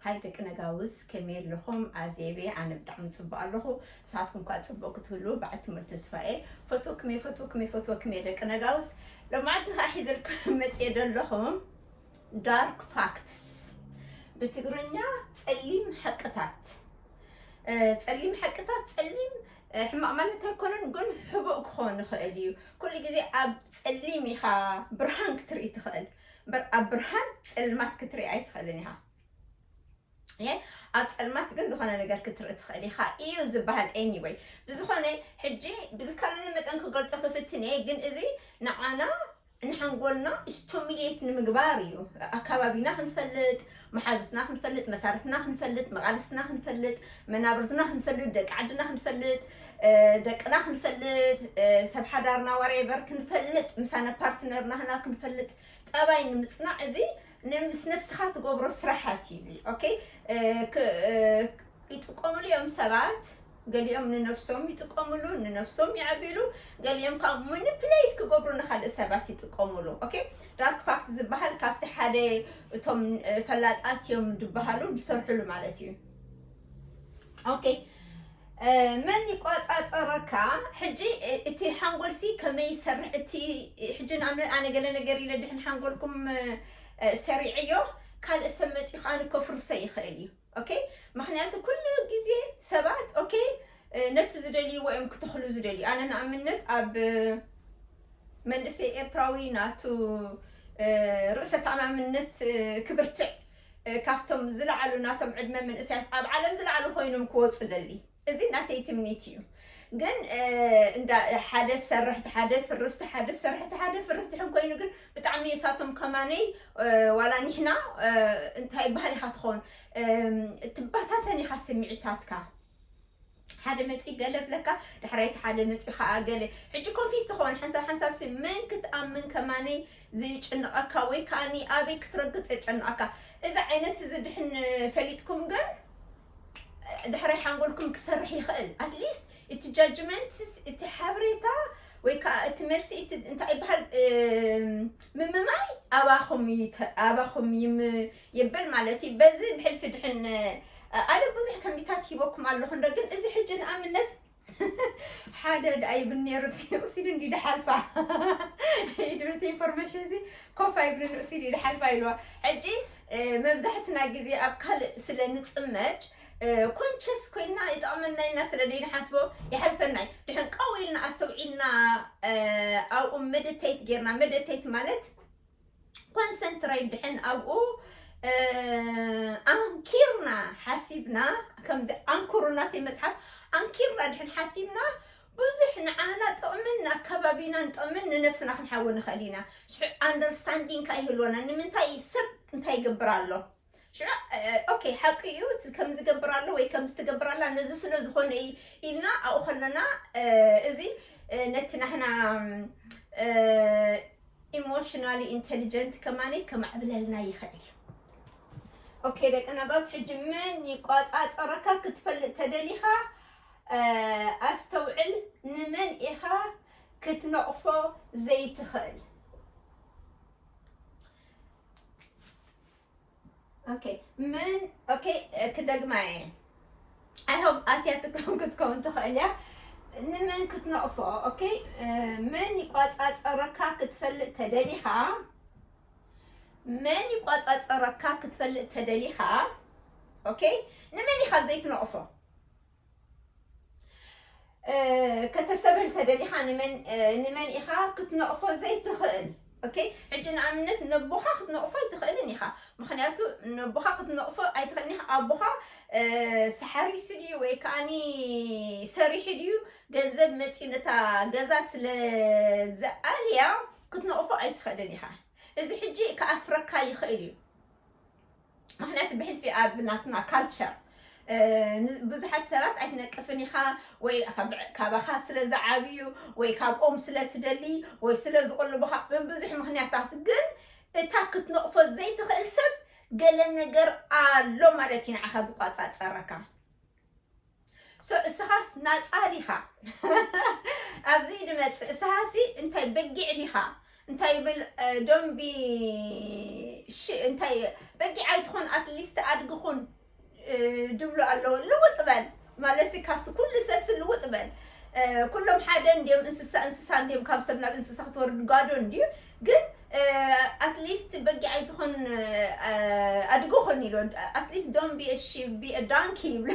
ሃይ ደቂ ነጋውስ፣ ከመይ ኣለኹም? ኣዜብ እየ፣ ኣነ ብጣዕሚ ጽቡቕ ኣለኹ። ንስኻትኩም ከኣ ጽቡቕ ክትህልዉ በዓል ትምህርቲ ተስፋ እየ። ፈትወኩም እየ፣ ፈትወኩም እየ፣ ፈትወኩም እየ ደቂ ነጋውስ። ሎማዓንቲ ከኣ ሒዘልኩም መጽየ ዘለኹ ዳርክ ፋክትስ፣ ብትግርኛ ጸሊም ሓቅታት። እ፣ ጸሊም ሓቅታት፣ ጸሊም፣ እ፣ ሕማቕ ማለት ኣይኮነን፣ ግን ሕቡእ ክኾን ይኽእል እዩ። ኩሉ ግዜ ኣብ ጸሊም ኢኻ ብርሃን ክትርኢ ትኽእል። እምበር ኣብ ብርሃን ጸልማት ክትርኢ ኣይትኽእልን ኢኻ። እየ፣ ኣብ ጸልማት ግን ዝኾነ ነገር ክትርኢ ትኽእል ኢኻ እዩ ዝበሃል። Anyway፣ ብዝኾነ ሕጂ ብዝካለኒ መጠን ክገልጾ ክፍትን እየ፣ ግን እዚ ንዓና ንሓንጎልና ስቲሙሌት ንምግባር እዩ። ኣካባቢና ክንፈልጥ፣ መሓዙትና ክንፈልጥ፣ መሳርሕትና ክንፈልጥ፣ መቓልስትና ክንፈልጥ፣ መናብርትና ክንፈልጥ፣ ደቂ ዓድና ክንፈልጥ፣ እ፣ ደቅና ክንፈልጥ፣ እ፣ ሰብ ሓዳርና ዋሬቨር ክንፈልጥ፣ ምሳና ፓርትነርና ህና ክንፈልጥ፣ ጠባይ ንምጽናዕ እዚ ን-፣ ምስ ነብስኻ ትገብሮ ስራሓት እዩ እዚ። ኦኬ፣ እ፣ ክ-፣ እ፣ ይጥቀሙሉ እዮም ሰባት። ገሊኦም ንነብሶም ይጥቀሙሉ፣ ንነብሶም ይዕብሉ። ገሊኦም ካብ ማኒፕሌት ክገብሩ ንኻልእ ሰባት ይጥቀሙሉ። ኦኬ፣ ዳርክ ፋክት ዝበሃል ካብቲ ሓደ እቶም፣ እ፣ ፈላጣት እዮም ዝበሃሉ ዝሰርሕሉ ማለት እዩ። ኦኬ፣ እ፣ መን ይቆጻጸረካ? ሕጂ፣ እ፣ እቲ ሓንጎልሲ ከመይ ይሰርሕ? እቲ፣ እ፣ ሕጂ ንኣብነት ኣነ ገለ ነገር ኢለ ድሕን ሓንጎልኩም፣ እ፣ እ፣ ሰሪዐዮ፣ ካልእ ሰብ መጺኡ ከኣ ከፍርሶ ይኽእል እዩ። ኦኬ፣ ምኽንያቱ ኩሉ ግዜ ሰባት፣ ኦኬ፣ እ፣ ነቲ ዝደልይዎ እዮም ክተኽሉ ዝደልዩ። ኣነ ንኣብነት ኣብ፣ እ፣ መንእሰይ ኤርትራዊ ናቱ፣ እ፣ ርእሰ ተኣማምነት፣ እ፣ ክብርትዕ፣ እ፣ ካብቶም ዝለዓሉ ናቶም ዕድመ መንእሰያት ኣብ ዓለም ዝለዓሉ ኮይኖም ክወጹ ደሊ። እዚ ናተይ ትምኒት እዩ። ግን፣ እ፣ እንዳ ሓደ ሰርሕቲ ሓደ ፍርስቲ ሓደ ሰርሕቲ ሓደ ፍርስቲ ሕን ኮይኑ ግን ብጣዕሚ እሳቶም ከማነይ፣ እ፣ ዋላ ኒሕና፣ እ፣ እንታይ ባህል ኢኻ ትኸውን? እም፣ ትባታተን ኢኻ ስምዒታትካ። ሓደ መጺኡ ገለ ብለካ፣ ዳሕራይ እቲ ሓደ መጺኡ ከኣ ገለ። ሕጂ ኮንፊዝ ትኸውን ሓንሳብ ሓንሳብ ሲ መን ክትኣምን ከማነይ ዝጭንቐካ ወይ ከኣኒ ኣበይ ክትረግጽ የጨንቐካ። እዚ ዓይነት እዚ ድሕን ፈሊጥኩም ግን፣ ድሕራይ ሓንጎልኩም ክሰርሕ ይኽእል። ኣትሊስት እቲ ጃጅመንትስ፣ እቲ ሓበሬታ ወይ ከዓ እቲ መልሲ፣ እቲ እንታይ ይበሃል፣ እም፣ ምምማይ ኣባኹም ይተ-፣ ኣባኹም ይም-፣ ይብል ማለት እዩ። በዚ ብሕልፊ ድሕን፣ እ፣ ኣነ ብዙሕ ከሚታት ሂበኩም ኣለኹ እንዶ፣ ግን እዚ ሕጂ ንኣብነት ሓደ ደኣ ይብል ነይሩ ሲ-፣ ወሲዱ እንዲ ድሓልፋ። ይድብርቲ ኢንፎርሜሽን እዚ ኮፍ ኣይብልን፣ ወሲዱ ድሓልፋ ኢልዋ። ሕጂ፣ እ፣ መብዛሕትና ግዜ ኣብ ካልእ ስለ ንጽመድ፣ እ፣ ኮንሸስ ኮይና ይጠቕመና ኢልና ስለ ዘይንሓስቦ ይሓልፈና እዩ። ድሕን ቀው ኢልና ኣስተውዒልና፣ እ፣ ኣብኡ መዲቴት ጌርና፣ መዲቴት ማለት ኮንሰንትሬት ድሕን ኣብኡ፣ እ፣ ኣንኪርና ሓሲብና፣ ከምዚ ኣንክሩ ናተይ መጽሓፍ ኣንኪርና ድሕን ሓሲብና፣ ብዙሕ ንዓና ጥቕምን ንኣከባቢና ንጥቕምን ንነብስና ክንሓዊ ንኽእል ኢና። ሽዑ ኣንደርስታንዲንግ ከይህልወና፣ ንምንታይ ሰብ እንታይ ይገብር ኣሎ? ሽዑ፣ እ፣ ኦኬ፣ ሓቂ እዩ፣ እቲ ከም ዝገብር ኣሎ ወይ ከም ዝትገብር ኣላ፣ ነዚ ስለ ዝኾነ እዩ ኢልና ኣብኡ ከለና፣ እ፣ እዚ፣ እ፣ ነቲ ናህና፣ እ፣ ኢሞሽናሊ ኢንቴሊጀንት ከማኒ ከማዕብለልና ይኽእል እዩ። ኦኬ፣ ደቂ ነጋውስ፣ ሕጂ መን ይቆጻጸረካ ክትፈልጥ ተደሊኻ፣ እ፣ ኣስተውዕል፣ ንመን ኢኻ ክትነቕፎ ዘይትኽእል? ኦኬ፣ መን፣ ኦኬ፣ እ፣ ክደግማ እየ። ኣይ ሆፕ ኣትያትኩም ክትከውን ትኽእል እያ። ንመን ክትነቕፎ? ኦኬ፣ እ፣ መን ይቆጻጸረካ ክትፈልጥ ተደሊኻ፣ መን ይቆጻጸረካ ክትፈልጥ ተደሊኻ፣ ኦኬ፣ ንመን ኢኻ ዘይትነቕፎ? እ፣ ከተሰብህል ተደሊኻ ንመን፣ እ፣ ንመን ኢኻ ክትነቕፎ ዘይትኽእል? ኦኬ፣ ሕጂ ንኣብነት ነቦኻ ክትነቕፎ ኣይትኽእልን ኢኻ። ምኽንያቱ ነቦኻ ክትነቕፎ ኣይትኽእልን ኢኻ። ኣቦኻ፣ እ፣ ሰሓሪሱ ድዩ ወይ ከኣኒ ሰሪሑ ድዩ ገንዘብ መጺኡ ነታ ገዛ ስለ ዝኣልያ ክትነቕፎ ኣይትኽእልን ኢኻ። እዚ ሕጂ ክኣስረካ ይኽእል እዩ። ምኽንያቱ ብሕልፊ ኣብ ናትና ካልቸር፣ እ፣ ን-፣ ብዙሓት ሰባት ኣይትነቅፍን ኢኻ ወይ ካብ-፣ ካባኻ ስለ ዝዓብዩ ወይ ካብኦም ስለ ትደሊ ወይ ስለ ዝቕልቡኻ፣ ብብዙሕ ምኽንያታት። ግን እታ ክትነቕፎ ዘይትኽእል ሰብ ገለ ነገር ኣሎ ማለት እዩ ንዓኻ ዝቋጻጸረካ። ሶ፣ እስኻስ ናጻ ዲኻ? ኣብዚ ድመጽእ፣ እስኻሲ እንታይ በጊዕ ዲኻ? እንታይ ይብል፣ እ፣ ዶንቢ እሺ እንታይ በጊዕ ኣይትኾን ኣትሊስት ኣድግኹን ድብሉ ኣለዎ። ልውጥ በል ማለት ሲ ካብቲ ኩሉ ሰብሲ ልውጥ በል። ኩሎም ሓደ እንዲዮም እንስሳ እንስሳ እንዲዮም ካብ ሰብ ናብ እንስሳ ክትወርድ ጓዶ እንዲዩ። ግን ኣትሊስት በጊዕ ኣይትኾን ኣድግኹን ኢሎ ኣትሊስት don't be a sheep be a donkey ይብሎ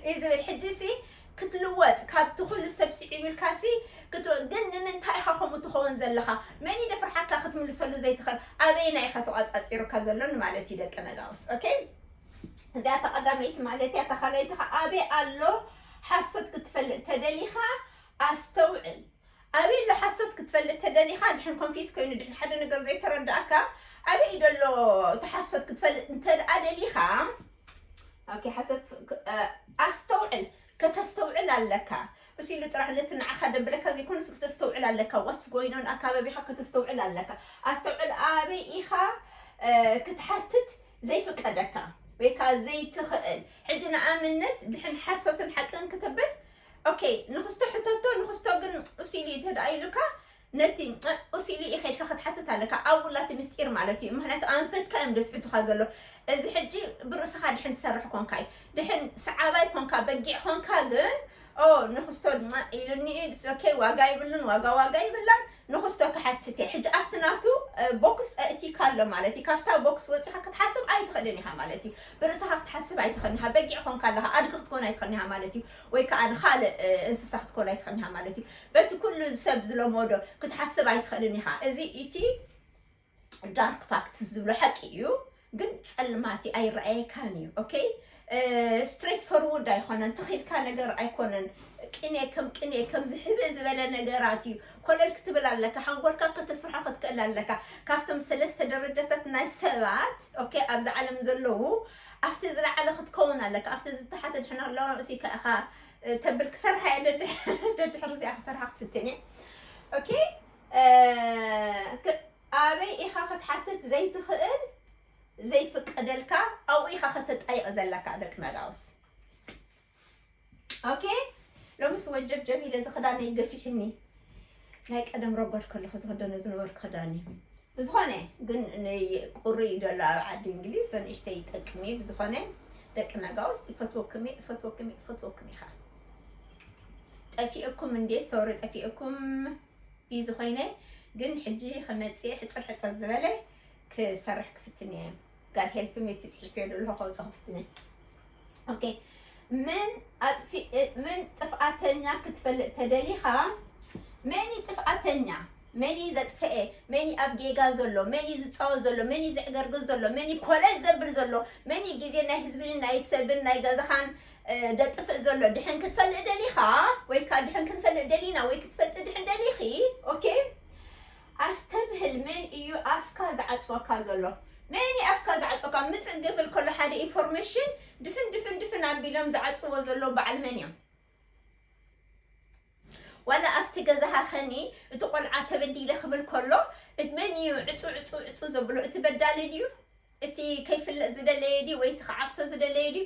እዩ ዝብል። ሕጂ ሲ ክትልወጥ ካብቲ ኩሉ ሰብ ስዒቡ ኢልካ ሲ ክትልወጥ ግን ንምንታይ ኢኻ ከምኡ ትኸውን ዘለኻ? መን ይደፍርሓካ ክትምልሰሉ ዘይትኽእል? ኣበየና ኢኻ ተቋጻጺሩካ ዘሎ ንማለት እዩ ደቂ ነጋውስ። ኦኬ እዚኣ ተቐዳመይቲ ማለት እያ። ተኻለይቲ ኸዓ ኣበይ ኣሎ ሓሶት ክትፈልጥ ተደሊኻ ኣስተውዕል። ኣበይ ኣሎ ሓሶት ክትፈልጥ ተደሊኻ ድሕን ኮንፊስ ኮይኑ ድሕን ሓደ ነገር ዘይተረዳእካ ኣበይ ደሎ እቲ ሓሶት ክትፈልጥ እንተ ደኣ ደሊኻ ኦኬ ሓሶት ኣስተውዕል ከተስተውዕል ኣለካ። እሱ ኢሉ ጥራሕ ነቲ ንዓኻ ደብረካ ዘይኮነስ ክተስተውዕል ኣለካ። ዋትስ ጎይኖን ኣካባቢኻ ከተስተውዕል ኣለካ። ኣስተውዕል ኣበይ ኢኻ ክትሓትት ዘይፍቀደካ ወይ ከዓ ዘይትኽእል። ሕጂ ንኣብነት ድሕን ሓሶትን ሓቅን ክትብል ኦኬ ንክስቶ ሕተቶ ንክስቶ ግን እሱ ኢሉ እዩ ተደኣ ኢሉካ ነቲ እሱ ኢሉ እዩ ከድካ ክትሓትት ኣለካ። ኣብኡ ላቲ ምስጢር ማለት እዩ። ምክንያቱ ኣንፈትካ እዮም ደስሕቱካ ዘሎ። እዚ ሕጂ ብርእስኻ ድሕን ትሰርሕ ኮንካ እዩ ድሕን ሰዓባይ ኮንካ በጊዕ ኮንካ ግን ኦ ንክስቶ ድማ ኢሉኒ ኦኬ ዋጋ ይብሉን ዋጋ ዋጋ ይብላን ንክስቶ ክሓትት እየ። ሕጂ ኣብቲ ናቱ ቦክስ ኣእቲካ ኣሎ ማለት እዩ። ካብታ ቦክስ ወፂኻ ክትሓስብ ኣይትኽእልን ኢኻ ማለት እዩ። ብርእስኻ ክትሓስብ ኣይትኽእልን ኢኻ። በጊዕ ኮንካ ኣለኻ ኣድጊ ክትኮን ኣይትኽእልን ኢኻ ማለት እዩ። ወይ ከዓ ንካልእ እንስሳ ክትኮን ኣይትኽእልን ኢኻ ማለት እዩ። በቲ ኩሉ ሰብ ዝለመዶ ክትሓስብ ኣይትኽእልን ኢኻ። እዚ እቲ ዳርክ ፋክትስ ዝብሎ ሓቂ እዩ፣ ግን ጸልማቲ ኣይረኣየካን እዩ። ኦኬ ስትሬት ፎርወርድ ኣይኮነን፣ ትኺልካ ነገር ኣይኮነን። ቅኔ ከም ቅኔ ከም ዝህብእ ዝበለ ነገራት እዩ። ኮለል ክትብል ኣለካ፣ ሓንጎልካ ከተስርሖ ክትክእል ኣለካ። ካብቶም ሰለስተ ደረጃታት ናይ ሰባት ኦኬ ኣብዚ ዓለም ዘለዉ ኣብቲ ዝለዓለ ክትከውን ኣለካ። ኣብቲ ዝተሓተ ድሕና ኣለዋ እሲ ከእኻ ተብል ክሰርሓ እየ ደድሕሪ እዚኣ ክሰርሓ ክትፍትን እየ። ኦኬ ኣበይ ኢኻ ክትሓትት ዘይትኽእል ዘይፍቀደልካ ኣብኡ ኢኻ ከተጣይቕ ዘለካ ደቂ ነጋውስ። ኦኬ ሎምስ ወጀብጀብ ኢለ እዚ ክዳነይ ገፊሕኒ ናይ ቀደም ረጓድ ከለኹ ዝኽደኖ ዝነበርኩ ክዳን እዩ። ብዝኾነ ግን ቁሪ እዩ ዘሎ ኣብ ዓዲ እንግሊዝ ንእሽተይ ይጠቅም እዩ። ብዝኾነ ደቂ ነጋውስ ይፈትወኩም እየ ይፈትወኩም እየ ይፈትወኩም ኢኻ። ጠፊእኩም እንዴ ሶሪ ጠፊእኩም ቢዚ ኮይነ ግን ሕጂ ከመፅእ ሕፅር ሕፅር ዝበለ ክሰርሕ ክፍትን እየ። God help me እቲ ፅሒፈዮ ዘለኹ ከውፅእ ክፍትን እየ። ኦኬ መን ኣጥፊ መን ጥፍኣተኛ ክትፈልጥ ተደሊኻ መን እዩ ጥፍኣተኛ? መን እዩ ዘጥፍአ? መን እዩ ኣብ ጌጋ ዘሎ? መን እዩ ዝፃወ ዘሎ? መን እዩ ዘዕገርግር ዘሎ? መን እዩ ኮለል ዘብል ዘሎ? መን እዩ ግዜ ናይ ህዝብን ናይ ሰብን ናይ ገዛኻን ደጥፍእ ዘሎ ድሕን ክትፈልጥ ደሊኻ ወይ ከዓ ድሕን ክንፈልጥ ደሊና ወይ ክትፈልጥ ድሕን ደሊኺ ኦኬ ኣስተብህል መን እዩ ኣፍካ ዝዓፅወካ ዘሎ መን እዩ ኣፍካ ዝዓፅወካ ምፅእ ግብል ከሎ ሓደ ኢንፎርሜሽን ድፍን ድፍን ድፍን ኣቢሎም ዝዓፅዎ ዘሎ በዓል መን እዮም ዋላ ኣብቲ ገዛኻ ኸኒ እቲ ቆልዓ ተበዲለ ክብል ከሎ መን እዩ ዕፁ ዕፁ ዕፁ ዘብሎ እቲ በዳሊ ድዩ እቲ ከይፍለጥ ዝደለየ ድዩ ወይ እቲ ክዓብሶ ዝደለየ ድዩ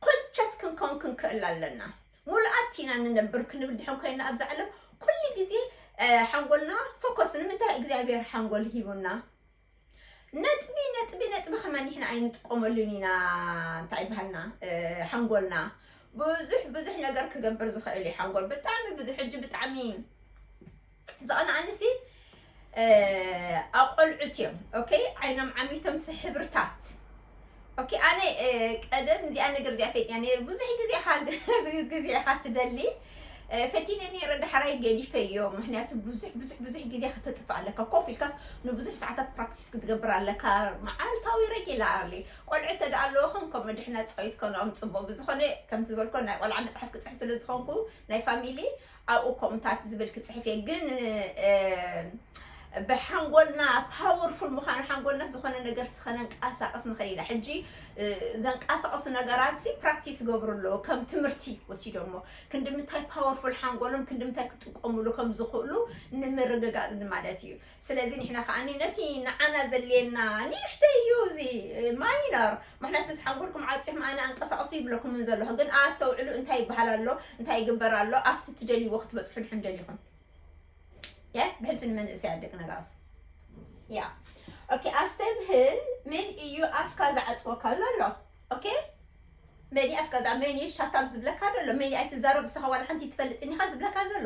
ኮንሸስ ክንከውን ክንክእል ኣለና። ሙሉኣት ኢና ንነብር ክንብል ድሕን ኮይና ኣብዚ ዓለም ኩሉ ግዜ ሓንጎልና ፎኮስ ንምንታይ እግዚኣብሔር ሓንጎል ሂቡና ነጥቢ ነጥቢ ነጥቢ ከማን ንሕና ኣይንጥቀመሉን ኢና እንታይ ይበሃልና ሓንጎልና ብዙሕ ብዙሕ ነገር ክገብር ዝኽእል እዩ ሓንጎል ብጣዕሚ ብዙሕ ሕጂ ብጣዕሚ ዘቐንኣኒ ሲ ኣቆልዑት እዮም ኦኬ ዓይኖም ዓሚቶም ሲ ሕብርታት ኦኬ ኣነ ቀደም እዚኣ ነገር እዚኣ ፈጢያ ነይሩ ብዙሕ ግዜ ኢኻ ግዜ ኢኻ ትደሊ ፈቲነ ነይረ ዳሕራይ ገዲፈዮ ምክንያቱ ብዙሕ ብዙሕ ብዙሕ ግዜ ከተጥፍእ ኣለካ ኮፍ ኢልካስ ንብዙሕ ሰዓታት ፕራክቲስ ክትገብር ኣለካ መዓልታዊ ረጊላርሊ ቆልዑ ተደኣ ኣለወኹም ከም ድሕና ፃዊት ከኖም ፅቡቅ ብዝኾነ ከምቲ ዝበልኮ ናይ ቆልዓ መፅሓፍ ክፅሕፍ ስለ ዝኾንኩ ናይ ፋሚሊ ኣብኡ ከምኡታት ዝብል ክፅሕፍ እየ ግን ብሓንጎልና ፓወርፉል ምዃኑ ሓንጎልና ዝኾነ ነገር ስኸነንቀሳቀስ ንኽእል ኢና ሕጂ ዘንቀሳቀሱ ነገራት ሲ ፕራክቲስ ገብሩ ኣለዎ ከም ትምህርቲ ወሲዶሞ ክንዲ ምንታይ ፓወርፉል ሓንጎሎም ክንዲ ምንታይ ክጥቀሙሉ ከም ዝኽእሉ ንምርግጋፅ ማለት እዩ ስለዚ ንሕና ከዓ ነቲ ንዓና ዘድልየና ንእሽተይ እዩ እዚ ማይነር ምክንያቱ እዚ ሓንጎልኩም ዓፂኹም ኣነ ኣንቀሳቀሱ ይብለኩምን ዘለኹ ግን ኣስተውዕሉ እንታይ ይበሃል ኣሎ እንታይ ይግበር ኣሎ ኣብቲ ትደልይዎ ክትበፅሑ ድሕን ደሊኹም ያ ብሕልፊ ንመንእሰይ ኣደቂ ነጋውስ ያ ኦኬ፣ ኣስተብህል። መን እዩ ኣፍካ ዝዓጽወካ ዘሎ? ኦኬ፣ መን እዩ ኣፍካ ዝዓ-፣ መን እዩ ሻታብ ዝብለካ ዘሎ? መን እዩ ኣይትዛረብ ንስኻ ዋላ ሓንቲ ትፈልጥን ኢኻ ዝብለካ ዘሎ?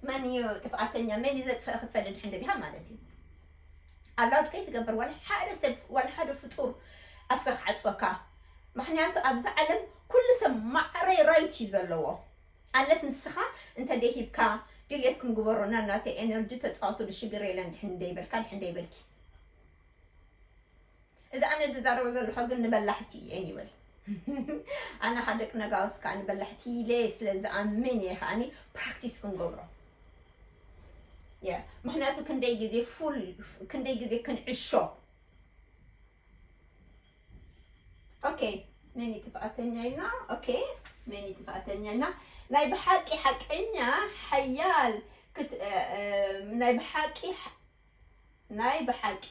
መን እዩ ጥፍኣተኛ? መን እዩ ዘጥፍአ ክትፈልጥ ድሕን ደሊኻ ማለት እዩ። ኣላውድ ከይትገብር ዋላ ሓደ ሰብ ዋላ ሓደ ፍጡር ኣፍካ ክዓጽወካ። ምኽንያቱ ኣብዚ ዓለም ኩሉ ሰብ ማዕረ ራይት እዩ ዘለዎ። ኣለስ ንስኻ እንተ ደይሂብካ ድልየትኩም ግበሩ፣ ናናተይ ኤነርጂ ተጻወቱሉ፣ ሽግር የለን ድሕን ደይበልካ ድሕን ደይበልኪ። እዚ ኣነ ዝዛረቦ ዘለኹ ግን ንበላሕቲ እዩ። Anyway፣ ኣነ ካ ደቂ ነጋውስ ከኣ ንበላሕቲ ኢለ ስለ ዝኣምን እየ ከኣኒ ፕራክቲስ ክንገብሮ። ያ፣ ምኽንያቱ ክንደይ ግዜ ፉል፣ ክንደይ ግዜ ክንዕሾ። ኦኬ፣ መን እዩ ጥፍኣተኛ ኢልና? ኦኬ፣ መን እዩ ጥፍኣተኛ ኢልና? ናይ ብሓቂ ሓቀኛ ሓያል ክት-፣ እ፣ እ፣ ናይ ብሓቂ ሓ-፣ ናይ ብሓቂ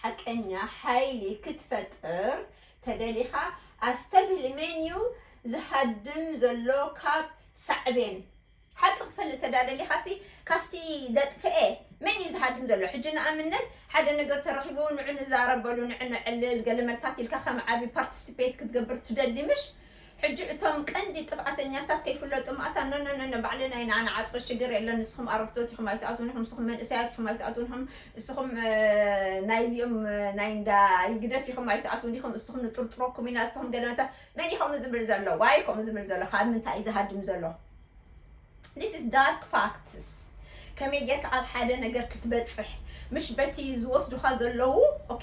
ሓቀኛ ሓይሊ ክትፈጥር ተደሊኻ ኣስተብህል። መን እዩ ዝሃድም ዘሎ ካብ ሳዕቤን? ሓቂ ክትፈልጥ ተዳደሊኻሲ ካብቲ ዘጥፍኤ መን እዩ ዝሃድም ዘሎ? ሕጂ ንኣብነት ሓደ ነገር ተረኺቡ ንዑ ንዛረበሉ፣ ንዑ ነዕልል፣ ገለ መልታት ኢልካ ከም ዓቢ ፓርቲሲፔት ክትገብር ትደሊ ምሽ? ሕጂ እቶም ቀንዲ ጥፍኣተኛታት ከይፍለጡ ማእታ፣ ኖ፣ ኖ፣ ኖ፣ ኖ፣ ባዕልና ኢና ንዓጽዎ፣ ሽግር የለን፣ ንስኹም ኣረግቶት ኢኹም ኣይትኣትዉን ኢኹም፣ ንስኹም መንእሰያት ኢኹም ኣይትኣትዉን ኢኹም፣ ንስኹም፣ እ፣ ናይዚኦም፣ እ፣ ናይ እንዳ ይግደፍ ኢኹም ኣይትኣትዉን ኢኹም፣ ንስኹም ንጥርጥረኩም ኢና፣ ንስኹም ገለ መታ-፣ መን እዩ ከምኡ ዝብል ዘሎ? ዋይ ከምኡ ዝብል ዘሎ? ካብ ምንታይ እዩ ዝሃድም ዘሎ? This is dark facts። ከመይ ጌርካ ኣብ ሓደ ነገር ክትበጽሕ፣ ምሽ በቲ ዝወስዱኻ ዘለዉ፣ ኦኬ፣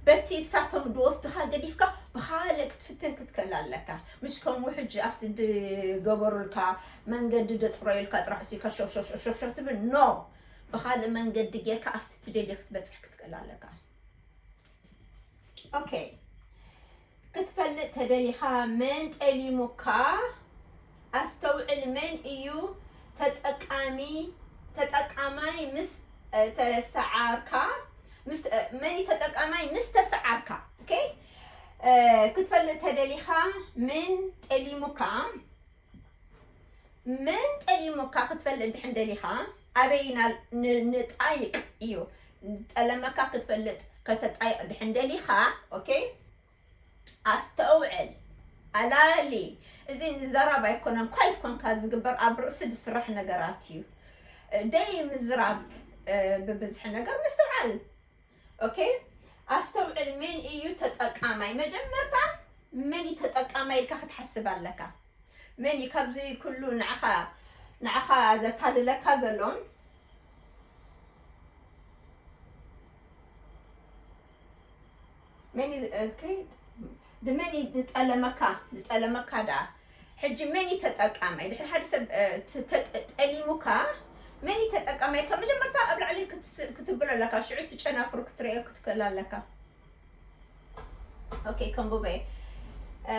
በቲ እሳቶም ዝወስዱኻ ገዲፍካ ብኻልእ ክትፍትን ክትክእል ኣለካ። ምሽ ከምኡ ሕጂ ኣብቲ ድገበሩልካ መንገዲ ደጽረዩልካ ጥራሕ እሱ ከሸፍሸፍሸፍሸፍ ትብል፣ ኖ፣ ብኻልእ መንገዲ ጌርካ ኣብቲ ትደልዮ ክትበጽሕ ክትክእል ኣለካ። ኦኬ፣ ክትፈልጥ ተደሊኻ መን ጠሊሙካ? ኣስተውዕል፣ መን እዩ ተጠቃሚ፣ ተጠቃማይ ምስ፣ እ፣ ተሰዓርካ፣ ምስ፣ እ፣ መን እዩ ተጠቃማይ ምስ ተሰዓርካ? ኦኬ፣ እ፣ ክትፈልጥ ተደሊኻ መን ጠሊሙካ? መን ጠሊሙካ ክትፈልጥ ድሕን ደሊኻ፣ ኣበይና ን-፣ ንጣይቅ እዩ። ጠለመካ ክትፈልጥ ከተጣይቅ ድሕን ደሊኻ፣ ኦኬ? ኣስተውዕል፣ ኣላሊ። እዚ ንዘራብ ኣይኮነን፣ ኳይት ኮንካ ዝግበር ኣብ ርእሲ ዝስራሕ ነገራት እዩ። ደይ ምዝራብ፣ እ፣ ብብዝሒ ነገር ምስትውዓል። ኦኬ? ኣስተውዕል፣ መን እዩ ተጠቃማይ? መጀመርታ መን እዩ ተጠቃማይ ኢልካ ክትሓስብ ኣለካ። መን እዩ ካብዚ ኩሉ ንዓኻ፣ ንዓኻ ዘታልለካ ዘሎ? መን እዩ፣ ኦኬ፣ ድመን እዩ ዝጠለመካ? ዝጠለመካ ደኣ ሕጂ መን እዩ ተጠቃማይ? ድሕሪ ሓደ ሰብ፣ እ፣ ተ-፣ ተ-፣ ጠሊሙካ መን እዩ ተጠቃማይ? ካብ መጀመርታ ኣብ ላዕሊ ክትስ-፣ ክትብሎ ኣለካ። ሽዑ እቲ ጨናፍሩ ክትርእዮ ክትክእል ኣለካ። ኦኬ፣ ከንብበ። እ፣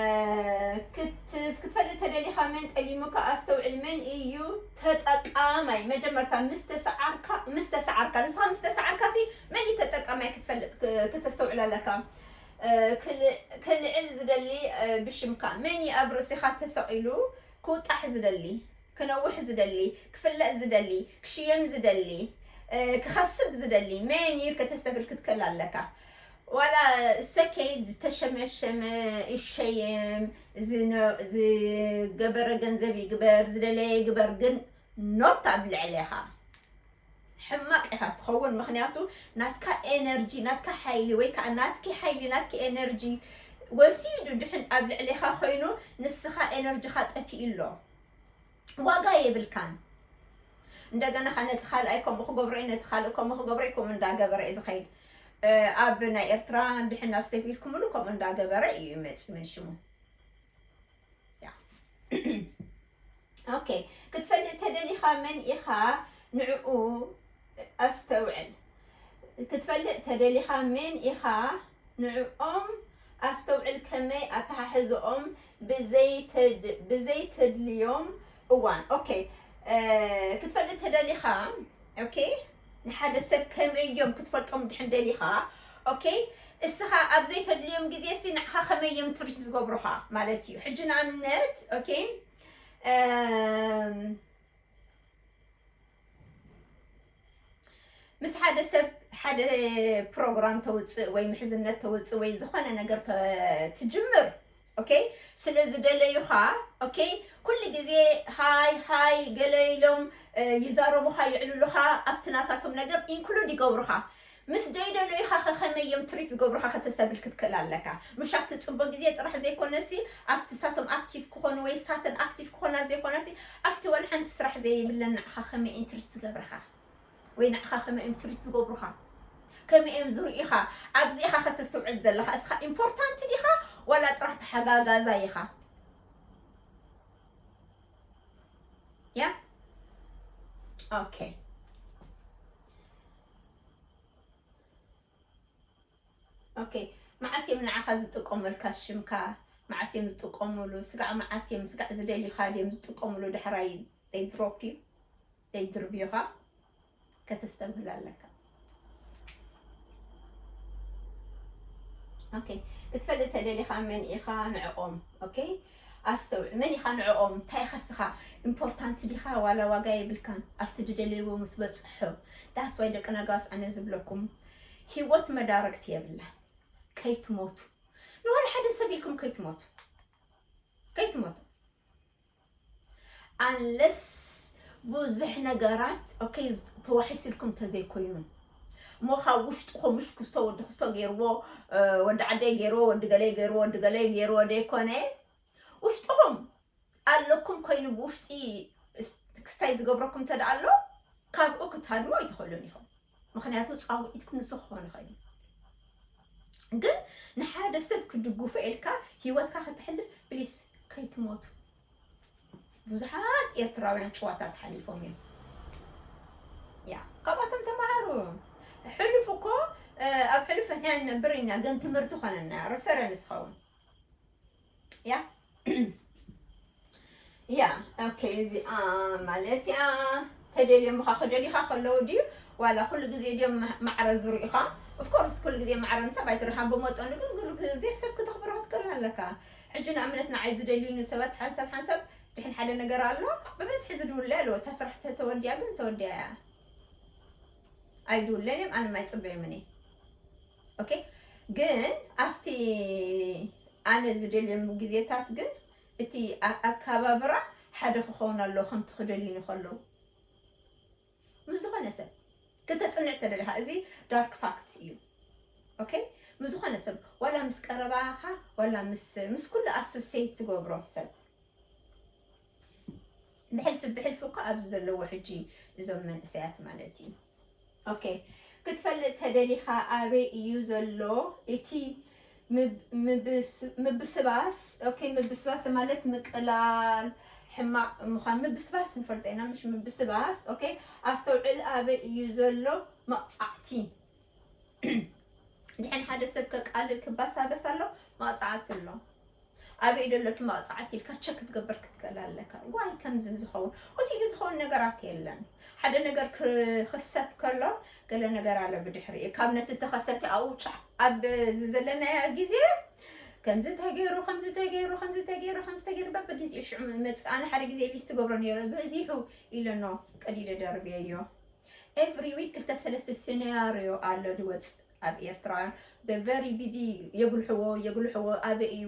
ክት-፣ ክትፈልጥ ተደሊኻ መን ጠሊሙካ ኣስተውዕል። መን እዩ ተጠቃማይ? መጀመርታ ምስ ተሰዓርካ፣ ምስ ተሰዓርካ፣ ንስኻ ምስ ተሰዓርካ ሲ መን እዩ ተጠቃማይ ክትፈልጥ፣ ክ-፣ ክተስተውዕል ኣለካ። እ፣ ክል-፣ ክልዕል ዝደሊ፣ እ፣ ብሽምካ። መን እዩ ኣብ ርእስኻ ተሰቒሉ ክውጣሕ ዝደሊ? ክነውሕ ዝደሊ፣ ክፍለጥ ዝደሊ፣ ክሽየም ዝደሊ፣ እ፣ ክኸስብ ዝደሊ መን እዩ ከተስተብል ክትክእል ኣለካ። ዋላ እሰከይ ዝተሸመሸመ ይሸየም፣ ዝነ-፣ ዝገበረ ገንዘብ ይግበር፣ ዝደለየ ይግበር፣ ግን ኖት ኣብ ልዕሌኻ ሕማቕ ኢኻ ትኸውን። ምኽንያቱ ናትካ ኤነርጂ፣ ናትካ ሓይሊ ወይ ከዓ ናትኪ ሓይሊ፣ ናትኪ ኤነርጂ ወሲዱ ድሕን ኣብ ልዕሌኻ ኮይኑ ንስኻ ኤነርጂኻ ጠፊኡ ኣሎ። ዋጋ የብልካን። እንደገና ኸ ነቲ ካልኣይ ከምኡ ክገብሮ እየ፣ ነቲ ካልእ ከምኡ ክገብሮ እየ፣ ከምኡ እንዳገበረ እዩ ዝኸይድ። እ፣ ኣብ ናይ ኤርትራ ድሕና ስቴፕ ኢልኩምሉ ከምኡ እንዳገበረ እዩ ይመጽእ መን ሽሙ። ያ። ኦኬ፣ ክትፈልጥ ተደሊኻ መን ኢኻ ንዕኡ ኣስተውዕል። ክትፈልጥ ተደሊኻ መን ኢኻ ንዕኦም ኣስተውዕል፣ ከመይ ኣተሓሕዝኦም ብዘይተድ-፣ ብዘይተድልዮም እዋን። ኦኬ፣ እ፣ ክትፈልጥ ተደሊኻ፣ ኦኬ፣ ንሓደ ሰብ ከመይ እዮም ክትፈልጦም ድሕን ደሊኻ፣ ኦኬ፣ እስኻ ኣብ ዘይተድልዮም ግዜ ሲ ንዓኻ ከመይ እዮም ትሪት ዝገብሩኻ ማለት እዩ። ሕጂ ንኣብነት፣ ኦኬ፣ እም፣ ምስ ሓደ ሰብ ሓደ ፕሮግራም ተውፅእ ወይ ምሕዝነት ተውፅእ ወይ ዝኾነ ነገር ተ- ትጅምር፣ ኦኬ፣ ስለ ዝደለዩኻ፣ ኦኬ፣ ኩሉ ግዜ ሃይ ሃይ ገለ ኢሎም እ፣ ይዛረቡኻ፣ ይዕልሉኻ፣ ኣብቲ ናታቶም ነገር ኢንክሉድ ይገብሩኻ። ምስ ደይደለዩኻ ከ ከመይ እዮም ትሪት ዝገብሩኻ ከተስተብል ክትክእል ኣለካ። ምሽ ኣብቲ ፅቡቅ ግዜ ጥራሕ ዘይኮነሲ ኣብቲ ሳቶም ኣክቲቭ ክኾኑ ወይ ሳተን ኣክቲቭ ክኾና ዘይኮነሲ ኣብቲ ወላ ሓንቲ ስራሕ ዘይብለን ንዓኻ ከመይ ኢንትሪት ዝገብርኻ ወይ ንዓኻ ከመይ እዮም ትሪት ዝገብሩኻ ከመይ እዮም ዝርእዩኻ ኣብዚ ኢኻ ከተስተውዕል ዘለኻ እስኻ ኢምፖርታንት ዲኻ ዋላ ጥራሕ ተሓጋጋዛይ ኢኻ ያ ኦኬ ኦኬ መዓስ እዮም ንዓኻ ዝጥቀመልካ ሽምካ መዓስ እዮም ዝጥቀሙሉ ስጋዕ መዓስ እዮም ስጋዕ ዝደልዩካ ድዮም ዝጥቀሙሉ ዳሕራይ they drop you they ድርብዩኻ ከተስተብህል ኣለካ ኦኬ ክትፈልጥ ተደሊኻ መን ኢኻ ንዕኦም ኦኬ ኣስተውዕ መን ኢኻ ንዕኦም እንታይ ኢኻ ስኻ ኢምፖርታንት ዲኻ ዋላ ዋጋ የብልካን ኣብቲ ዝደለይዎ ምስ በፅሑ that's why ደቂ ነጋስ ኣነ ዝብለኩም ሂወት መዳረግቲ የብላን ከይትሞቱ ንወላ ሓደ ሰብ ኢልኩም ከይትሞቱ ከይትሞቱ unless ብዙሕ ነገራት okay ተዋሒስልኩም ተዘይኮይኑ እሞ ካብ ውሽጥኹም ምሽ ክስቶ ወዲ ክስቶ ገይርዎ ወዲ ዓደይ ገይርዎ ወዲ ገለይ ገይርዎ ወዲ ገለይ ገይርዎ ደይኮነ ውሽጥኹም ኣለኩም ኮይኑ ብውሽጢ ክስታይ ዝገብረኩም እንተ ኣሎ ካብኡ ክትሃድሞ ኣይትኽእሉን ኢኹም ምኽንያቱ ፃውዒትኩም ንሱ ክኾን ይኽእል ግን ንሓደ ሰብ ክድግፎ ኢልካ ሂወትካ ከተሕልፍ ፕሊስ ከይትሞቱ ብዙሓት ኤርትራውያን ጭዋታት ሓሊፎም እዮም ያ ካብኣቶም ተመሃሩ ሕሉፍ እኮ ኣብ ሕሉፍ ንሕና ንነብር ኢና ግን ትምህርቲ ኮነና ሬፈረንስ ኸውን ያ ያ ኦኬ እዚኣ ማለት ያ ተደልዮምኻ ክደልዩኻ ከለዉ ድዩ ዋላ ኩሉ ግዜ ድዮም ማዕረ ዝርእዩኻ ኦፍኮርስ ኩሉ ግዜ ማዕረ ንሰብ ኣይትርሃን ብመጠኑ ግን ኩሉ ግዜ ሰብ ክተኽብሮ ክትክእል ኣለካ ሕጂ ንኣብነት ንዓይ ዝደልዩኒ ሰባት ሓንሳብ ሓንሳብ ድሕን ሓደ ነገር ኣሎ ብብዝሒ ዝድውለ ኣለዎ እታ ስራሕ ተወዲያ ግን ተወዲያ እያ ኣይድውለን እዮም ኣነ ኣይፅበዮምን እየ ኦኬ ግን ኣብቲ ኣነ ዝደልዮም ግዜታት ግን እቲ ኣካባብራ ሓደ ክኸውን ኣለዎ ከምቲ ክደልዩኒ ከለዉ ምስ ዝኾነ ሰብ ክተፅንዕ ተደሊኻ እዚ ዳርክ ፋክት እዩ ኦኬ ምስ ዝኾነ ሰብ ዋላ ምስ ቀረባኻ ዋላ ምስ ምስ ኩሉ ኣሶሴት ትገብሮ ሰብ ብሕልፊ ብሕልፊ እኮ ኣብዚ ዘለዎ ሕጂ እዞም መንእሰያት ማለት እዩ ኦኬ ክትፈልጥ ተደሊኻ ኣበይ እዩ ዘሎ እቲ ምብስባስ ኦኬ ምብስባስ ማለት ምቅላል ሕማቅ ምዃን ምብስባስ ንፈልጦ ኢና ምሽ ምብስባስ ኦኬ ኣስተውዕል ኣበይ እዩ ዘሎ መቅፃዕቲ ድሕን ሓደ ሰብ ከቃልል ክባሳበስ ኣሎ መቅፃዕቲ ኣሎ ኣበይ ደሎ እቲ መቕፃዕቲ ኢልካ ቸክ ክትገብር ክትክእል ኣለካ ዋይ ከምዚ ዝኸውን ወሲዱ ዝኸውን ነገራት የለን ሓደ ነገር ክኽሰት ከሎ ገለ ነገር ኣሎ ብድሕሪ ካብ ነቲ ተኸሰተ ኣብኡ ጫሕ ኣብ ዝዘለናያ ግዜ ከምዚ ተገይሩ ከምዚ ተገይሩ ከምዚ ተገይሩ ከምዚ ተገይሩ በብግዜኡ ሽዑ መፅእ ኣነ ሓደ ግዜ ሊስት ገብሮ ነይረ በዚሑ ኢለኖ ቀዲደ ደርብየዮ every week ክልተ ሰለስተ ሴናርዮ ኣሎ ዝወፅእ ኣብ ኤርትራውያን the very busy የጉልሕዎ የጉልሕዎ ኣበይ እዩ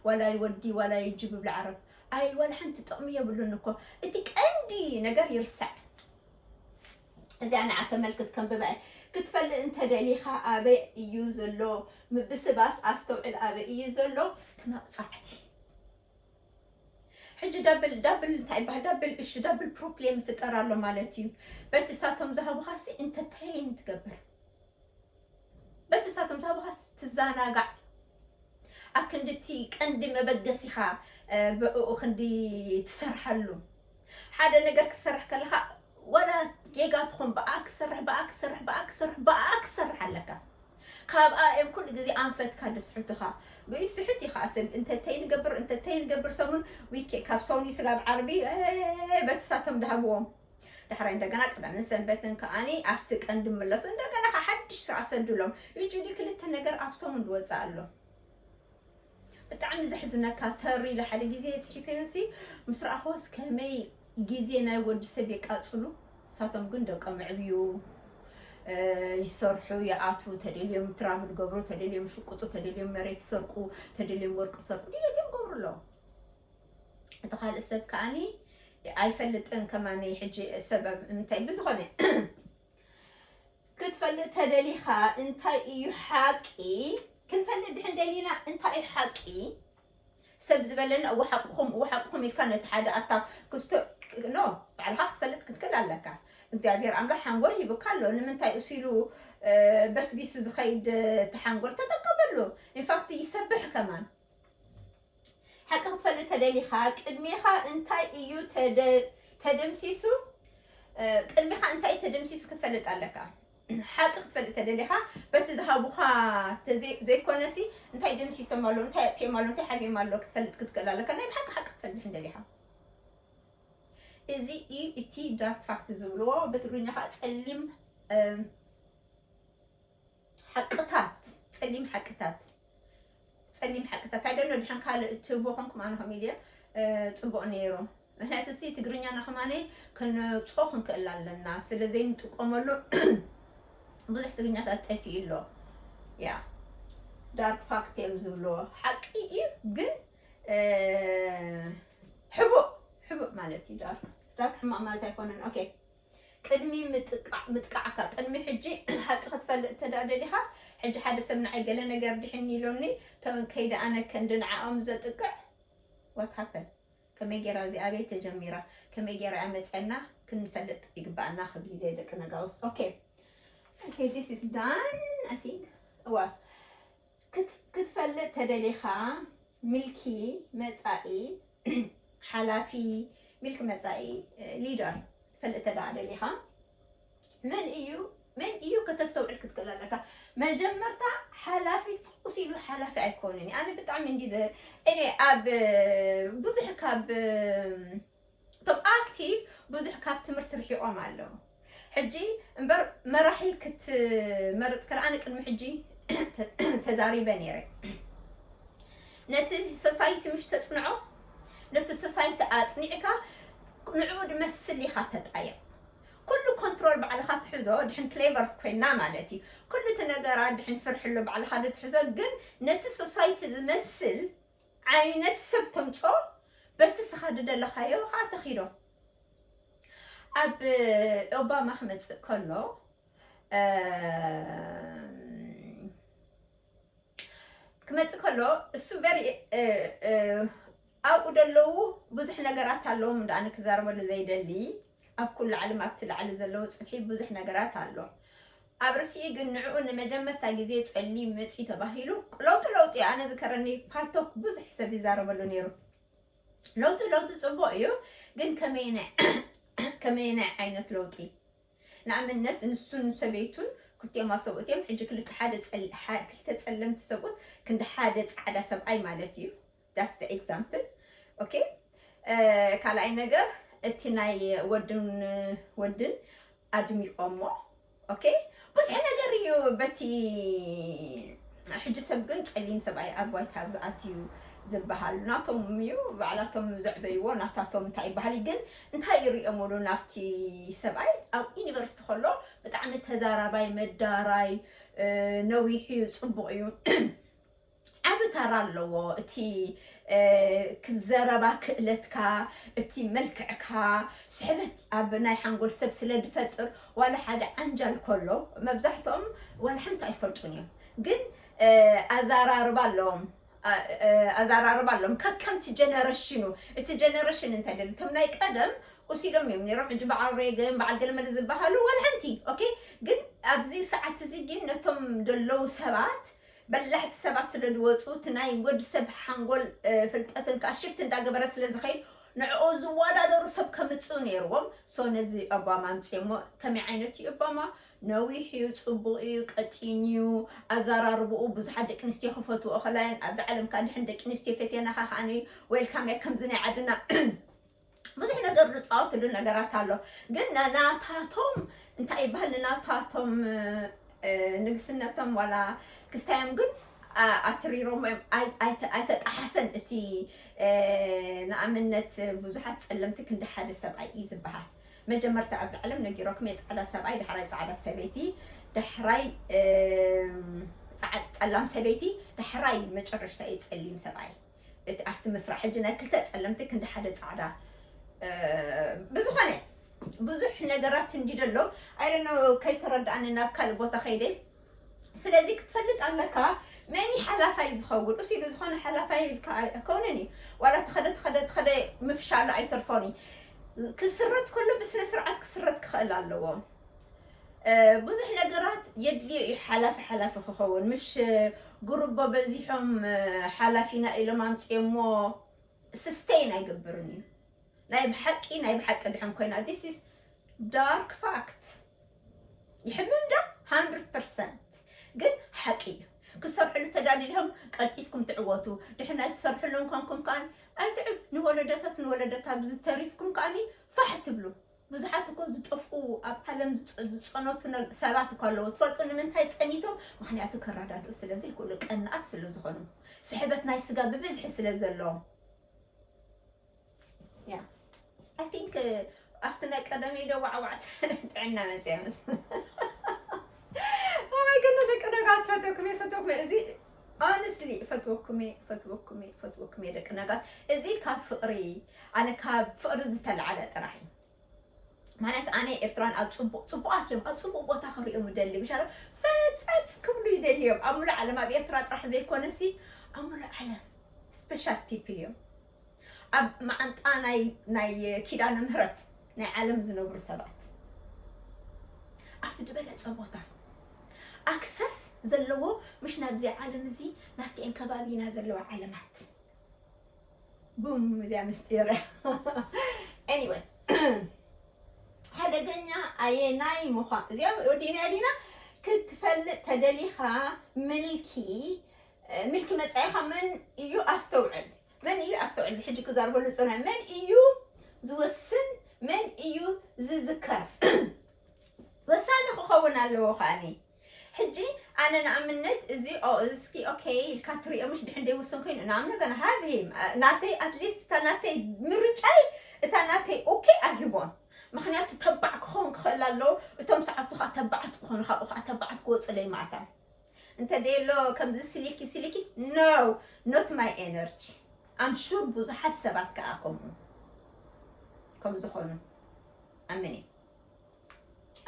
ዋላ ይወዲ ዋላ ይጅብ ብላ ዓረብ ኣይ ዋላ ሓንቲ ጥቕሚ የብሉን እኮ እቲ ቀንዲ ነገር ይርሳዕ እዚኣ ንዓ ተመልክት ከም ብባይ ክትፈልጥ እንተደሊኻ ኣበይ እዩ ዘሎ ምብስባስ ኣስተውዕል ኣበይ እዩ ዘሎ ተመቕፃዕቲ ሕጂ ዳብል ዳብል እንታይ ይበሃል ዳብል እሹ ዳብል ፕሮብሌም ይፍጠር ኣሎ ማለት እዩ በቲ ሳቶም ዝሃቡኻሲ ኢንተርቴይን ትገብር በቲ ሳቶም ዝሃቡኻስ ትዘናጋዕ ኣክንድቲ ቀንዲ መበገሲኻ ብእኡ ክንዲ ትሰርሐሉ ሓደ ነገር ክሰርሕ ከለኻ ወላ ጌጋ ትኾን ብኣ ክሰርሕ ብኣ ክሰርሕ ብኣ ክሰርሕ ብኣ ክሰርሕ ኣለካ ካብኣ እዮም ኩሉ ግዜ ኣንፈትካ ደስሕቱኻ ወይ ስሕት ኢኻ ሰብ እንተተይ ንገብር እንተተይ ንገብር ሰሙን ዊኬ ካብ ሰውኒ ስጋብ ዓርቢ በቲ ሳቶም ድሃብዎም ዳሕራይ እንደገና ቅዳምን ሰንበትን ከኣኒ ኣብቲ ቀንዲ ምለሱ እንደገና ከ ሓድሽ ስራ ሰዱሎም ዩጁሊ ክልተ ነገር ኣብ ሰሙን ዝወፅእ ኣሎ ብጣዕሚ ዘሕዝነካ ተሪ ኢለ ሓደ ግዜ ፅሒፈዮ ሲ ምስ ረኣኽዎስ ከመይ ግዜ ናይ ወዲ ሰብ የቃፅሉ ሳቶም ግን ደቆም ኣዕብዩ ይሰርሑ፣ ይኣትዉ፣ ተደልዮም ትራቭል ገብሩ፣ ተደልዮም ሽቁጡ፣ ተደልዮም መሬት ሰርቁ፣ ተደልዮም ወርቂ ሰርቁ፣ ድሌት እዮም ገብሩ ኣለዉ። እቲ ካልእ ሰብ ከዓኒ ኣይፈልጥን ከማኒ ሕጂ ሰበብ እንታይ ብዝኾነ ክትፈልጥ ተደሊኻ እንታይ እዩ ሓቂ? ክንፈልጥ ድሕን ደሊና እንታይ እዩ ሓቂ? ሰብ ዝበለና እወ ሓቅኹም እወ ሓቅኹም ኢልካ ነቲ ሓደ ኣታ ክስቶ ኖ ባዕልኻ ክትፈልጥ ክትክእል ኣለካ። እግዚኣብሔር ኣምላኽ ሓንጎል ሂቡካ ኣሎ። ንምንታይ እሱ ኢሉ በስቢሱ ዝኸይድ ተሓንጎል ተጠቀመሉ። ኢንፋክት ይሰብሕ ከማን። ሓቂ ክትፈልጥ ተደሊኻ ቅድሜኻ እንታይ እዩ ተደምሲሱ? ቅድሜኻ እንታይ ተደምሲሱ ክትፈልጥ ኣለካ። ሓቂ ክትፈልጥ ተደሊኻ በቲ ዝሃቡኻ ዘይኮነሲ እንታይ ደምሲሶም ኣሎ እንታይ ኣጥፊኦም ኣሎ እንታይ ሓቢኦም ኣሎ ክትፈልጥ ክትክእል ኣለካ። ናይ ብሓቂ ሓቂ ክትፈልጥ ድሕን ደሊኻ እዚ እዩ እቲ ዳርክ ፋክት ዝብልዎ ብትግርኛ ከዓ ፀሊም ሓቅታት፣ ፀሊም ሓቅታት፣ ፀሊም ሓቅታት። I don't know ድሓን ካልእ እትህቦ ኮንኩም ኣነ ከም ኢልዮ ፅቡቕ ነይሩ። ምክንያቱ ሲ ትግርኛና ከማነይ ክንብፆ ክንክእል ኣለና። ስለ ዘይንጥቀመሉ ብዙሕ ትግርኛታት ጠፊኡ ኣሎ። ያ ዳርክ ፋክት እዮም ዝብልዎ ሓቂ እዩ ግን ሕቡእ ሕቡእ ማለት እዩ። ዳርክ ዳርክ ሕማቕ ማለት ኣይኮነን። ኦኬ ቅድሚ ምጥቃዕ ምጥቃዕካ ቅድሚ ሕጂ ሓቂ ክትፈልጥ እንተ ደኣ ደሊኻ ሕጂ ሓደ ሰብ ንዓይ ገለ ነገር ድሕን ኢሎኒ ከም ከይደ ኣነ ከንዲ ንዓኦም ዘጥቅዕ what happened ከመይ ጌራ እዚኣ ኣበይ ተጀሚራ ከመይ ጌራ እያ መፅያና ክንፈልጥ ይግባኣና ክብል ኢለ ደቂ ነጋውስ okay okay this is done I think እዋ ክትፈልጥ ተደሊኻ ምልኪ መጻኢ ሓላፊ ምልኪ መጻኢ leader ክትፈልጥ ተደኣ ደሊኻ መን እዩ መን እዩ ከተስተውዕል ክትክእል ኣለካ። መጀመርታ ሓላፊ ቁስ ኢሉ ሓላፊ ኣይኮንን። ኣነ ብጣዕሚ እንዲ እኔ ኣብ ብዙሕ ካብ እቶም ኣክቲቭ ብዙሕ ካብ ትምህርቲ ርሒቖም ኣለዉ። ሕጂ እምበር መራሒ ክትመርፅ ከለኣነ ቅድሚ ሕጂ ተዛሪበ ነይረ። ነቲ ሶሳይቲ ምሽ ተፅንዖ፣ ነቲ ሶሳይቲ ኣፅኒዕካ ንዕኡ ድመስል ኢኻ ተጣየቕ። ኩሉ ኮንትሮል ባዕልኻ ትሕዞ፣ ድሕን ክሌቨር ኮይና ማለት እዩ። ኩሉ እቲ ነገራት ድሕን ፍርሕሎ ባዕልኻ ድትሕዞ፣ ግን ነቲ ሶሳይቲ ዝመስል ዓይነት ሰብ ተምፅኦ በቲ ስኻ ድደለኻዮ ከዓ ተኺዶ ኣብ ኦባማ ክመፅእ ከሎ ክመፅእ ከሎ እሱ ቨሪ ኣብኡ ደለዉ ብዙሕ ነገራት ኣለዎም እንዳ ኣነ ክዛረበሉ ዘይደሊ ኣብ ኩሉ ዓለም ኣብቲ ላዕሊ ዘለዉ ፅፍሒ ብዙሕ ነገራት ኣሎ ኣብ ርስኢ ግን ንዕኡ ንመጀመርታ ግዜ ጸሊም መጺ ተባሂሉ ለውጢ ለውጢ ኣነ ዝከረኒ ፓልቶክ ብዙሕ ሰብ ይዛረበሉ ነይሩ። ለውጢ ለውጢ ጽቡቕ እዩ፣ ግን ከመይናይ ከመይናይ ዓይነት ለውጢ? ንኣብነት ንሱን ሰበይቱን ክልቲኦም ኣሰብኡት እዮም። ሕጂ ክልተ ሓደ ክልተ ጸለምቲ ሰብኡት ክንዲ ሓደ ጻዕዳ ሰብኣይ ማለት እዩ። That's the example okay ካልኣይ ነገር እቲ ናይ ወድን ወድን ኣድሚቆሞ okay ብዙሕ ነገር እዩ በቲ ሕጂ ሰብ ግን ጸሊም ሰብኣይ ኣብ ዋይት ሃውስ ኣትዩ ዝበሃል ናቶም እዩ ባዕላቶም ዘዕበይዎ ናታቶም እንታይ ይበሃል ግን እንታይ ይርእየምሉ ናብቲ ሰብኣይ ኣብ ዩኒቨርሲቲ ከሎ ብጣዕሚ ተዛራባይ መዳራይ ነዊሕ እዩ ጽቡቕ እዩ ዓቢ ታራ ኣለዎ እቲ ክዘረባ ክእለትካ እቲ መልክዕካ ስሕበት ኣብ ናይ ሓንጎል ሰብ ስለ ድፈጥር ዋላ ሓደ ዓንጃል ከሎ መብዛሕትኦም ዋላ ሓንቲ ኣይፈልጡን እዮም ግን ኣዛራርባ ኣለዎም ኣዛራርባ ኣለዎም ከከምቲ ጀነረሽኑ እቲ ጀነረሽን እንታይ ደሊ ከም ናይ ቀደም ቁሲሎም እዮም ነይሮም ሕጂ በዓል ሬገን በዓል ገለመለ ዝበሃሉ ዋላ ሓንቲ okay ግን ኣብዚ ሰዓት እዚ ግን ነቶም ደለዉ ሰባት በላሕቲ ሰባት ስለ ዝወፁ እቲ ናይ ወዲ ሰብ ሓንጎል ፍልጠትን ከዓ ሽፍት እንዳገበረ ስለ ዝኸይድ ንዕኡ ዝወዳደሩ ሰብ ከምፅኡ ነይርዎም so ነዚ ኦባማ ኣምፅኦሞ ከመይ ዓይነት እዩ ኦባማ ነዊሕ እዩ ፅቡቕ እዩ ቀጢን እዩ ኣዘራርብኡ ብዙሓት ደቂ ኣንስትዮ ክፈትዎ ከላየን ኣብዚ ዓለም ከዓ ድሕን ደቂ ኣንስትዮ ፈትየናኻ ከዓ welcome እያ ከምዚ ናይ ዓድና ብዙሕ ነገር ዝፃወትሉ ነገራት ኣሎ ግን ናታቶም እንታይ ይበሃል ንናታቶም ንግስነቶም ዋላ ክስታዮም ግን ኣትሪሮም እዮም ኣይተጣሓሰን እቲ ንኣብነት ብዙሓት ፀለምቲ ክንዲ ሓደ ሰብኣይ እዩ ዝበሃል መጀመርታ ኣብዚ ዓለም ነጊሮኩም እየ፣ ጻዕዳ ሰብኣይ፣ ዳሕራይ ጻዕዳ ሰበይቲ፣ ዳሕራይ እም፣ ጻዕ- ጸላም ሰበይቲ፣ ዳሕራይ መጨረሽታ እዩ ጸሊም ሰብኣይ። እቲ ኣብቲ መስርዕ ሕጂ ናይ ክልተ ጸለምቲ ክንዲ ሓደ ጻዕዳ እ፣ ብዝኾነ ብዙሕ ነገራት እንዲ ደሎ ኣይደኖ ከይተረዳእኒ ናብ ካልእ ቦታ ከይደ። ስለዚ ክትፈልጥ ኣለካ መን ሓላፋይ ዝኸውን እሱ ኢሉ ዝኾነ ሓላፋይ ኢልካ ኣይኮነን እዩ። ዋላ ተኸደ ተኸደ ተኸደ ምፍሻሉ ኣይተርፎን እዩ። ክስረት ከሎ ብስነ ስርዓት ክስረት ክኽእል ኣለዎ። እ፣ ብዙሕ ነገራት የድልዮ እዩ ሓላፊ ሓላፊ ክኸውን። ምሽ ጉርቦ በዚሖም እ፣ ሓላፊና ኢሎም ኣምፅኦሞ ስስቴን ኣይገብርን እዩ። ናይ ብሓቂ ናይ ብሓቂ ድሕን ኮይና this is dark fact። ይሕምም ዶ? Hundred percent። ግን ሓቂ እዩ። ክሰርሕሉ ተዳሊልኩም ቀልጢፍኩም ትዕወቱ። ድሕን ኣይትሰርሕሉን ኮንኩም ከኣ ኣይትዕ ንወለደታት ንወለደታት ብዝተሪፍኩም ከኣ ፋሕ ትብሉ። ብዙሓት እኮ ዝጠፍኡ ኣብ ዓለም ዝጸ- ዝጸነቱ ነ- ሰባት እኮ ኣለዉ። ትፈልጡ ንምንታይ ጸኒቶም? ምኽንያቱ ከረዳድኡ ስለ ዘይክእሉ፣ ቀናኣት ስለ ዝኾኑ፣ ስሕበት ናይ ስጋ ብብዝሒ ስለ ዘለዎም። ያ I think ኣብቲ ናይ ቀደመይ ዶ ዋዕዋዕት ጥዕና መጽያ መስ Oh my god፣ ደቂ ነጋስ ፈተኩም እየ፣ ፈተኩም እየ። እዚ honestly ፈትወኩም እየ፣ ፈትወኩም እየ፣ ፈትወኩም እየ ደቂ ነጋስ። እዚ ካብ ፍቕሪ፣ ኣነ ካብ ፍቕሪ ዝተላዓለ ጥራሕ እዩ። ማለት ኣነ ኤርትራን ኣብ ጽቡቕ ጽቡቓት እዮም፣ ኣብ ጽቡቕ ቦታ ክሪኦም ይደሊ። ብሻለ ፈጸጽ ክብሉ ይደሊ እዮም። ኣብ ሙሉእ ዓለም ኣብ ኤርትራ ጥራሕ ዘይኮነሲ ኣብ ሙሉእ ዓለም special people እዮም። ኣብ መዓንጣ ናይ ናይ ኪዳነ ምህረት ናይ ዓለም ዝነብሩ ሰባት ኣብቲ ዝበለጸ ቦታ ኣክሰስ ዘለዎ፣ ምሽ ናብዚ ዓለም እዚ ናብቲኤን ከባቢና ዘለዋ ዓለማት ቡም እዚኣ ምስጢር እያ። Anyway፣ ሓደገኛ ኣየናይ ምዃን እዚኣ ወዲና ዲና ክትፈልጥ ተደሊኻ ምልኪ ምልኪ መጻኢኻ መን እዩ ኣስተውዕል። መን እዩ ኣስተውዕል እዚ ሕጂ ክዛርበሉ ጽንዐ መን እዩ ዝወስን? መን እዩ ዝዝከር? ወሳኒ ክኸውን ኣለዎ ከኣኒ። ሕጂ ኣነ ንኣብነት እዚ ኦ እዚ እስኪ ኦኬ ኢልካ ትሪኦ ምሽ ድሕን ደይውስን ኮይኑ ንኣብነት ኣነ ሃብሂም ናተይ ኣትሊስት እታ ናተይ ምርጫይ እታ ናተይ ኦኬ ኣይህቦን። ምክንያቱ ተባዕ ክኸውን ክኽእል ኣለዎ። እቶም ሰዓብቱ ከዓ ተባዓት ክኾኑ ካብኡ ከዓ ተባዓት ክወፁለይ ማእታ እንተ ደሎ ከምዚ ስሊኪ ስሊኪ no, not my energy። I'm sure ብዙሓት ሰባት ከዓ ከምኡ ከም ዝኾኑ ኣምኒ።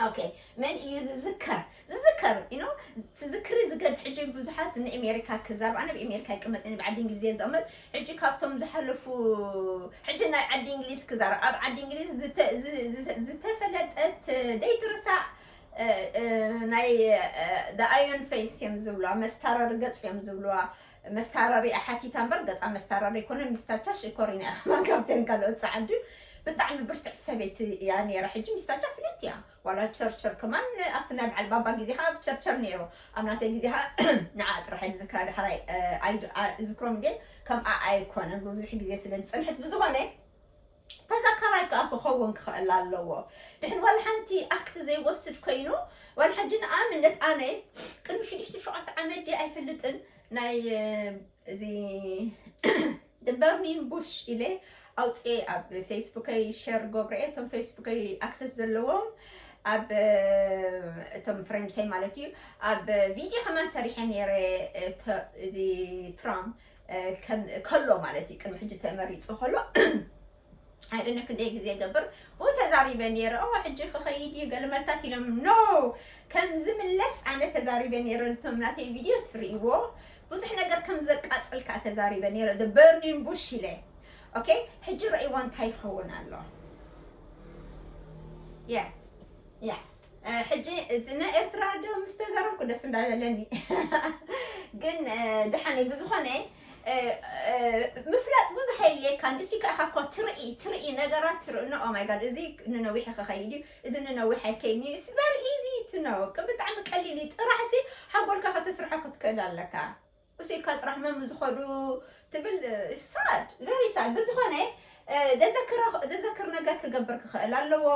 ኦኬ መን እዩ ዝዝከር ዝዝከር ኢኖ ትዝክሪ ዝገድ ሕጂ ብዙሓት ንኣሜሪካ ክዛርብ ኣነ ብኣሜሪካ ይቅመጥ እኒ ብዓዲ እንግሊዝ እየ ዝቅመጥ ሕጂ ካብቶም ዝሓለፉ ሕጂ ናይ ዓዲ እንግሊዝ ክዛርብ ኣብ ዓዲ እንግሊዝ ዝተ- ዝ- ዝ- ዝተፈለጠት ደይትርሳዕ እ፣ እ፣ ናይ ኣዮን ፌስ እዮም ዝብልዋ መስታረሪ ገፅ እዮም ዝብልዋ መስታረሪ ሓቲታ እምበር ገፃ መስታረሪ ኣይኮነ ሚስታቻ ሽኮሪና እያ ከማን ካብተን ካልኦት ፀዓዱ ብጣዕሚ ብርትዕ ሰበይቲ እያ ነይራ ሕጂ ሚስታቻ ፍልጥ እያ ዋላ ቸርቸር ከማን ኣብቲ ናይ በዓል ባባ ግዜ ከዓ ቸርቸር ነይሩ ኣብ ናተይ ግዜ ከዓ ንዓ ጥራሕ ዝክራ ዳሕራይ ዝክሮም እንዴ ከምኣ ኣይኮነን ብብዙሕ ግዜ ስለ ዝፀንሐት ብዝኮነ ተዘካራይ ከዓ ክኸውን ክኽእል ኣለዎ ድሕን ዋላ ሓንቲ ኣክት ዘይወስድ ኮይኑ ዋላ ሕጂ ንኣብነት ኣነ ቅድሚ ሽዱሽተ ሸውዓተ ዓመት ድየ ኣይፈልጥን ናይ እዚ በርኒን ቡሽ ኢለ ኣውፅኤ ኣብ ፌስቡከይ ሸር ገብረኤ እቶም ፌስቡከይ ኣክሰስ ዘለዎም ኣብ እቶም ፍሬንድሰይ ማለት እዩ ኣብ ቪድዮ ከማን ሰሪሐ ነይረ እዚ ትራምፕ ከሎ ማለት እዩ ቅድሚ ሕጂ ተመሪፁ ከሎ ኣይደነ ክንደይ ግዜ ገብር ኡ ተዛሪበ ነይረ ኦ ሕጂ ክኸይድ እዩ ገለመልታት ኢሎም no ከም ዝምለስ ኣነ ተዛሪበ ነይረ ነቶም ናተይ ቪድዮ ትርእይዎ ብዙሕ ነገር ከም ዘቃፅል ከዓ ተዛሪበ ነይረ በርኒን ቡሽ ኢለ ኦኬ ሕጂ ረእይዎ እንታይ ይኸውን ኣሎ ያ ያ ሕጂ እቲ ናይ ኤርትራ ዶ ምስ ተዛረብኩ ደስ እንዳበለኒ ግን ደሓነይ ብዝኾነ ምፍላጥ ብዙሕ የድልየካን እሱ ከዓ እኮ ትርኢ ትርኢ ነገራት ትርኢ ኦ ማይ ጋድ እዚ ንነዊሕ ክኸይድ እዩ እዚ ንነዊሕ ኣይከይድን እዩ it's very easy to know ብጣዕሚ ቀሊል እዩ ጥራሕ ሲ ሓንጎልካ ከተስርሖ ክትክእል ኣለካ እሱ ኢካ ጥራሕ መም ዝኸዱ ትብል sad very sad ብዝኾነ ዘዘክር ነገር ክገብር ክኽእል ኣለዎ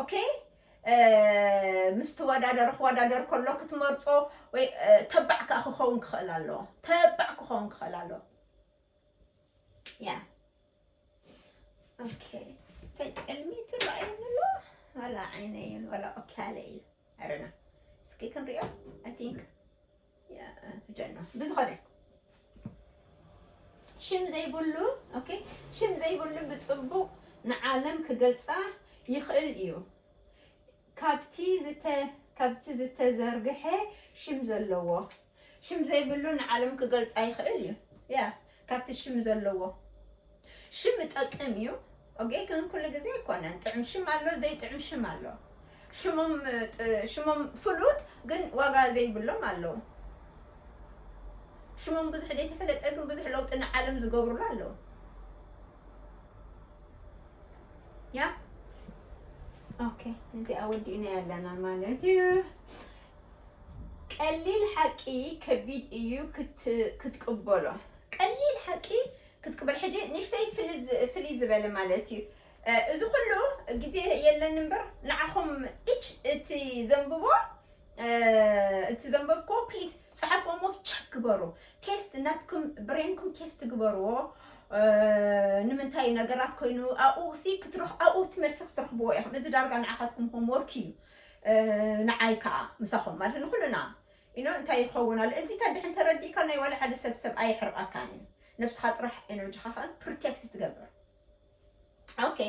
ኦኬ ምስ ትወዳደር ክወዳደር ከሎ ክትመርፆ ወይ ተባዕ ከዓ ክኸውን ክኽእል ኣለዎ ተባዕ ክኸውን ክኽእል ኣለዎ ያ ኦኬ ፈፀልሚ ትረኣየኒ ኣሎ ዋላ ዓይነ እዩ፣ ዋላ ኦካለ እዩ። I don't know። እስኪ ክንሪኦ። I think፣ yeah, I don't know። ብዝኾነ ሽም ዘይብሉ፣ okay፣ ሽም ዘይብሉ ብጽቡቕ ንዓለም ክገልጻ ይኽእል እዩ። ካብቲ ዝተ-፣ ካብቲ ዝተዘርግሐ ሽም ዘለዎ፣ ሽም ዘይብሉ ንዓለም ክገልጻ ይኽእል እዩ። ያ፣ ካብቲ ሽም ዘለዎ። ሽም ይጠቅም እዩ። ኦኬ፣ ግን ኩሉ ግዜ ኣይኮነን። ጥዑም ሽም ኣሎ፣ ዘይጥዑም ሽም ኣሎ። ሽሞም፣ ጥ-፣ ሽሞም ፍሉጥ ግን ዋጋ ዘይብሎም ኣለዉ። ሽሞም ብዙሕ ዘይተፈለጠ ግን ብዙሕ ለውጢ ንዓለም ዝገብሩሉ ኣለዉ። ያ፣ ኦኬ፣ እዚኣ ወዲእና ያለና ማለት እዩ። ቀሊል ሓቂ ከቢድ እዩ ክት-፣ ክትቅበሎ። ቀሊል ሓቂ ክትቅበል። ሕጂ ንእሽተይ ፍልይ ዝ-፣ ፍልይ ዝበለ ማለት እዩ። እ፣ እዚ ኩሉ ግዜ የለን እምበር ንዓኹም ኢች እቲ ዘንብቦ፣ እ፣ እቲ ዘንበብኮ ፕሊስ ጽሓፎሞ ቸክ ግበሩ። ቴስት ናትኩም ብሬንኩም ቴስት ግበርዎ። እ፣ ንምንታይ ነገራት ኮይኑ ኣብኡ ሲ ክትረኽ-፣ ኣብኡ እቲ መልሲ ክትረኽብዎ ኢኹም። እዚ ዳርጋ ንዓኻትኩም ሆምወርክ እዩ። እ፣ ንዓይ ከኣ ምሳኹም ማለት ንኹልና ኢኖ እንታይ ይኸውን ኣሎ። እዚ ተድሕን ተረዲእካ ናይ ዋላ ሓደ ሰብ ሰብ ኣየሕርቐካን እዩ። ነብስኻ ጥራሕ ኤነርጂኻ ከኣ ፕሮቴክት ትገብር። ኦኬ፣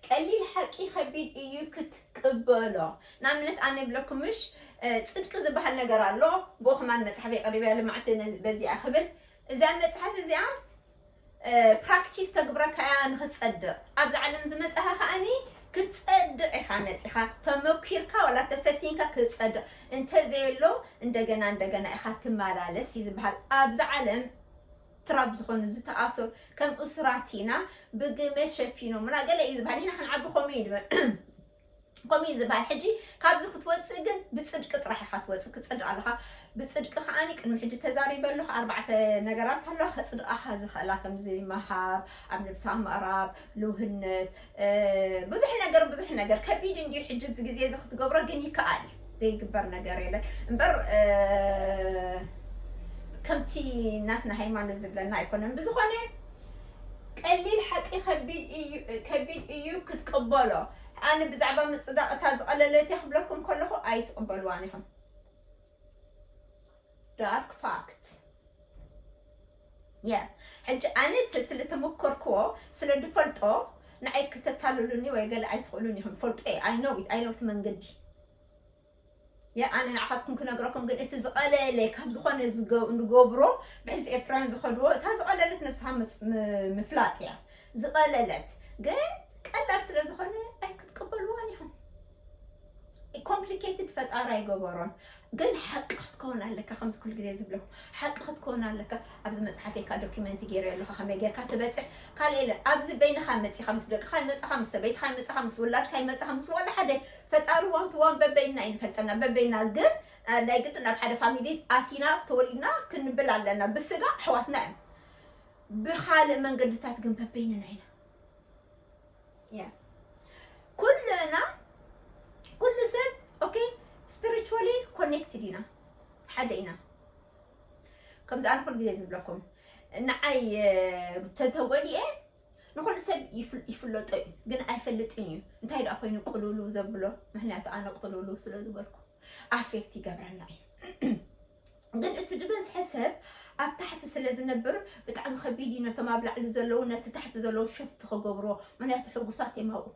ቀሊል ሓቂ ከቢድ እዩ ክትቅበሎ። ንኣብነት ኣነ ይብለኩም ምሽ፣ እ፣ ጽድቂ ዝበሃል ነገር ኣሎ። ብኡ ከማን መጽሓፈይ ቀሪበያ ልማዕቲ ነዚ-፣ በዚኣ ክብል። እዛ መጽሓፍ እዚኣ፣ እ፣ ፕራክቲስ ተግብረካ እያ ንክትጸድቕ። ኣብዚ ዓለም ዝመጻኻ ከኣኒ ክትጸድቕ ኢኻ መጺኻ። ተመኪርካ ዋላ ተፈቲንካ ክትጸድቕ። እንተዘየሎ እንደገና እንደገና ኢኻ ትመላለስ እዩ ዝበሃል። ኣብዚ ዓለም ትራብ ዝኾኑ ዝተኣሰሩ ከም እሱራት ኢና ብግመ ሸፊኖምና ገለ እዩ ዝበሃል። ንሕና ክንዓቢ ከምኡ እዩ ንብል። ከምኡ እዩ ዝበሃል። ሕጂ ካብዚ ክትወፅእ ግን ብፅድቂ ጥራሕ ኢኻ ትወፅእ። ክትፅድቅ ኣለኻ። ብፅድቂ ከዓኒ ቅድሚ ሕጂ ተዛሪበ ኣለኹ። ኣርባዕተ ነገራት ኣለዋ ከፅድቃኻ ዝኽእላ፣ ከምዚ ምሃብ፣ ኣብ ነብስኻ ምቕራብ፣ ልውህነት፣ እ፣ ብዙሕ ነገር፣ ብዙሕ ነገር ከቢድ እንድዩ። ሕጂ ኣብዚ ግዜ እዚ ክትገብሮ ግን ይከኣል እዩ። ዘይግበር ነገር የለን። እምበር፣ እ፣ ከምቲ ናትና ሃይማኖት ዝብለና ኣይኮነን። ብዝኾነ ቀሊል ሓቂ ከቢድ እዩ፣ ከቢድ እዩ ክትቅበሎ። ኣነ ብዛዕባ ምጽዳቕ እታ ዝቐለለት እያ ክብለኩም ከለኹ ኣይትቕበልዋን ኢኹም። ዳርክ ፋክት። ያ፣ ሕጂ ኣነ ተ-፣ ስለ ተመኮርክዎ፣ ስለ ድፈልጦ፣ ንዓይ ክተታልሉኒ ወይ ገለ ኣይትኽእሉን ኢኹም። ፈልጦ እየ። I know it፣ I know እቲ መንገዲ። ያ፣ ኣነ ንዓኻትኩም ክነግረኩም፣ ግን እቲ ዝቐለለ ካብ ዝኾነ ዝገ-፣ ንገብሮ፣ ብሕልፊ ኤርትራውያን ዝኸድዎ፣ እታ ዝቐለለት ነብስኻ ምስ-፣ ም-፣ ምፍላጥ እያ። ዝቐለለት። ግን ቀላል ስለ ዝኾነ ኣይክትቅበልዋን ኢኹም። ኮምፕሊኬትድ ፈጣሪ ኣይገበሮን። ግን ሓቂ ክትከውን ኣለካ፣ ከምዚ ኩሉ ግዜ ዝብለኩም፣ ሓቂ ክትከውን ኣለካ። ኣብዚ መጽሓፈይ ከኣ ዶኪመንት ገይረ ኣለኹ፣ ከመይ ጌርካ ትበጽሕ። ካልእ የለን። ኣብዚ በይንኻ መጺኻ፣ ምስ ደቅኻ ይመጻኻ፣ ምስ ሰበይትኻ ይመጻኻ፣ ምስ ውላድካ ይመጻኻ፣ ምስ ወላ ሓደ ፈጣሪ ዋን ቱ ዋን በበይንና እዩ ዝፈልጠና። በበይንና ግን፣ እ፣ ናይ ግድን ኣብ ሓደ ፋሚሊ ኣቲና ተወሊድና ክንብል ኣለና። ብስጋ ኣሕዋትና እዮም። ብኻልእ መንገድታት ግን በበይንና ኢና። ያ። ኩልና፣ ኩሉ ሰብ፣ ኦኬ፣ ስፒሪቹዋሊ ኮኔክትድ ኢና። ሓደ ኢና። ከምዚ ኣነ ኩሉ ግዜ ዝብለኩም፣ ንዓይ፣ እ፣ ተተወሊኤ ንኹሉ ሰብ ይፍል-፣ ይፍለጦ እዩ፣ ግን ኣይፈልጥን እዩ። እንታይ ደኣ ኮይኑ ቅልውልው ዘብሎ? ምኽንያቱ ኣነ ቅልውልው ስለ ዝበልኩ ኣፌክት ይገብረና እዩ። ግን እቲ ዝበዝሐ ሰብ ኣብ ታሕቲ ስለ ዝነብር ብጣዕሚ ከቢድ እዩ ነቶም ኣብ ላዕሊ ዘለዉ ነቲ ታሕቲ ዘለዉ ሸፍቲ ክገብርዎ፣ ምኽንያቱ ሕጉሳት እዮም ኣብኡ።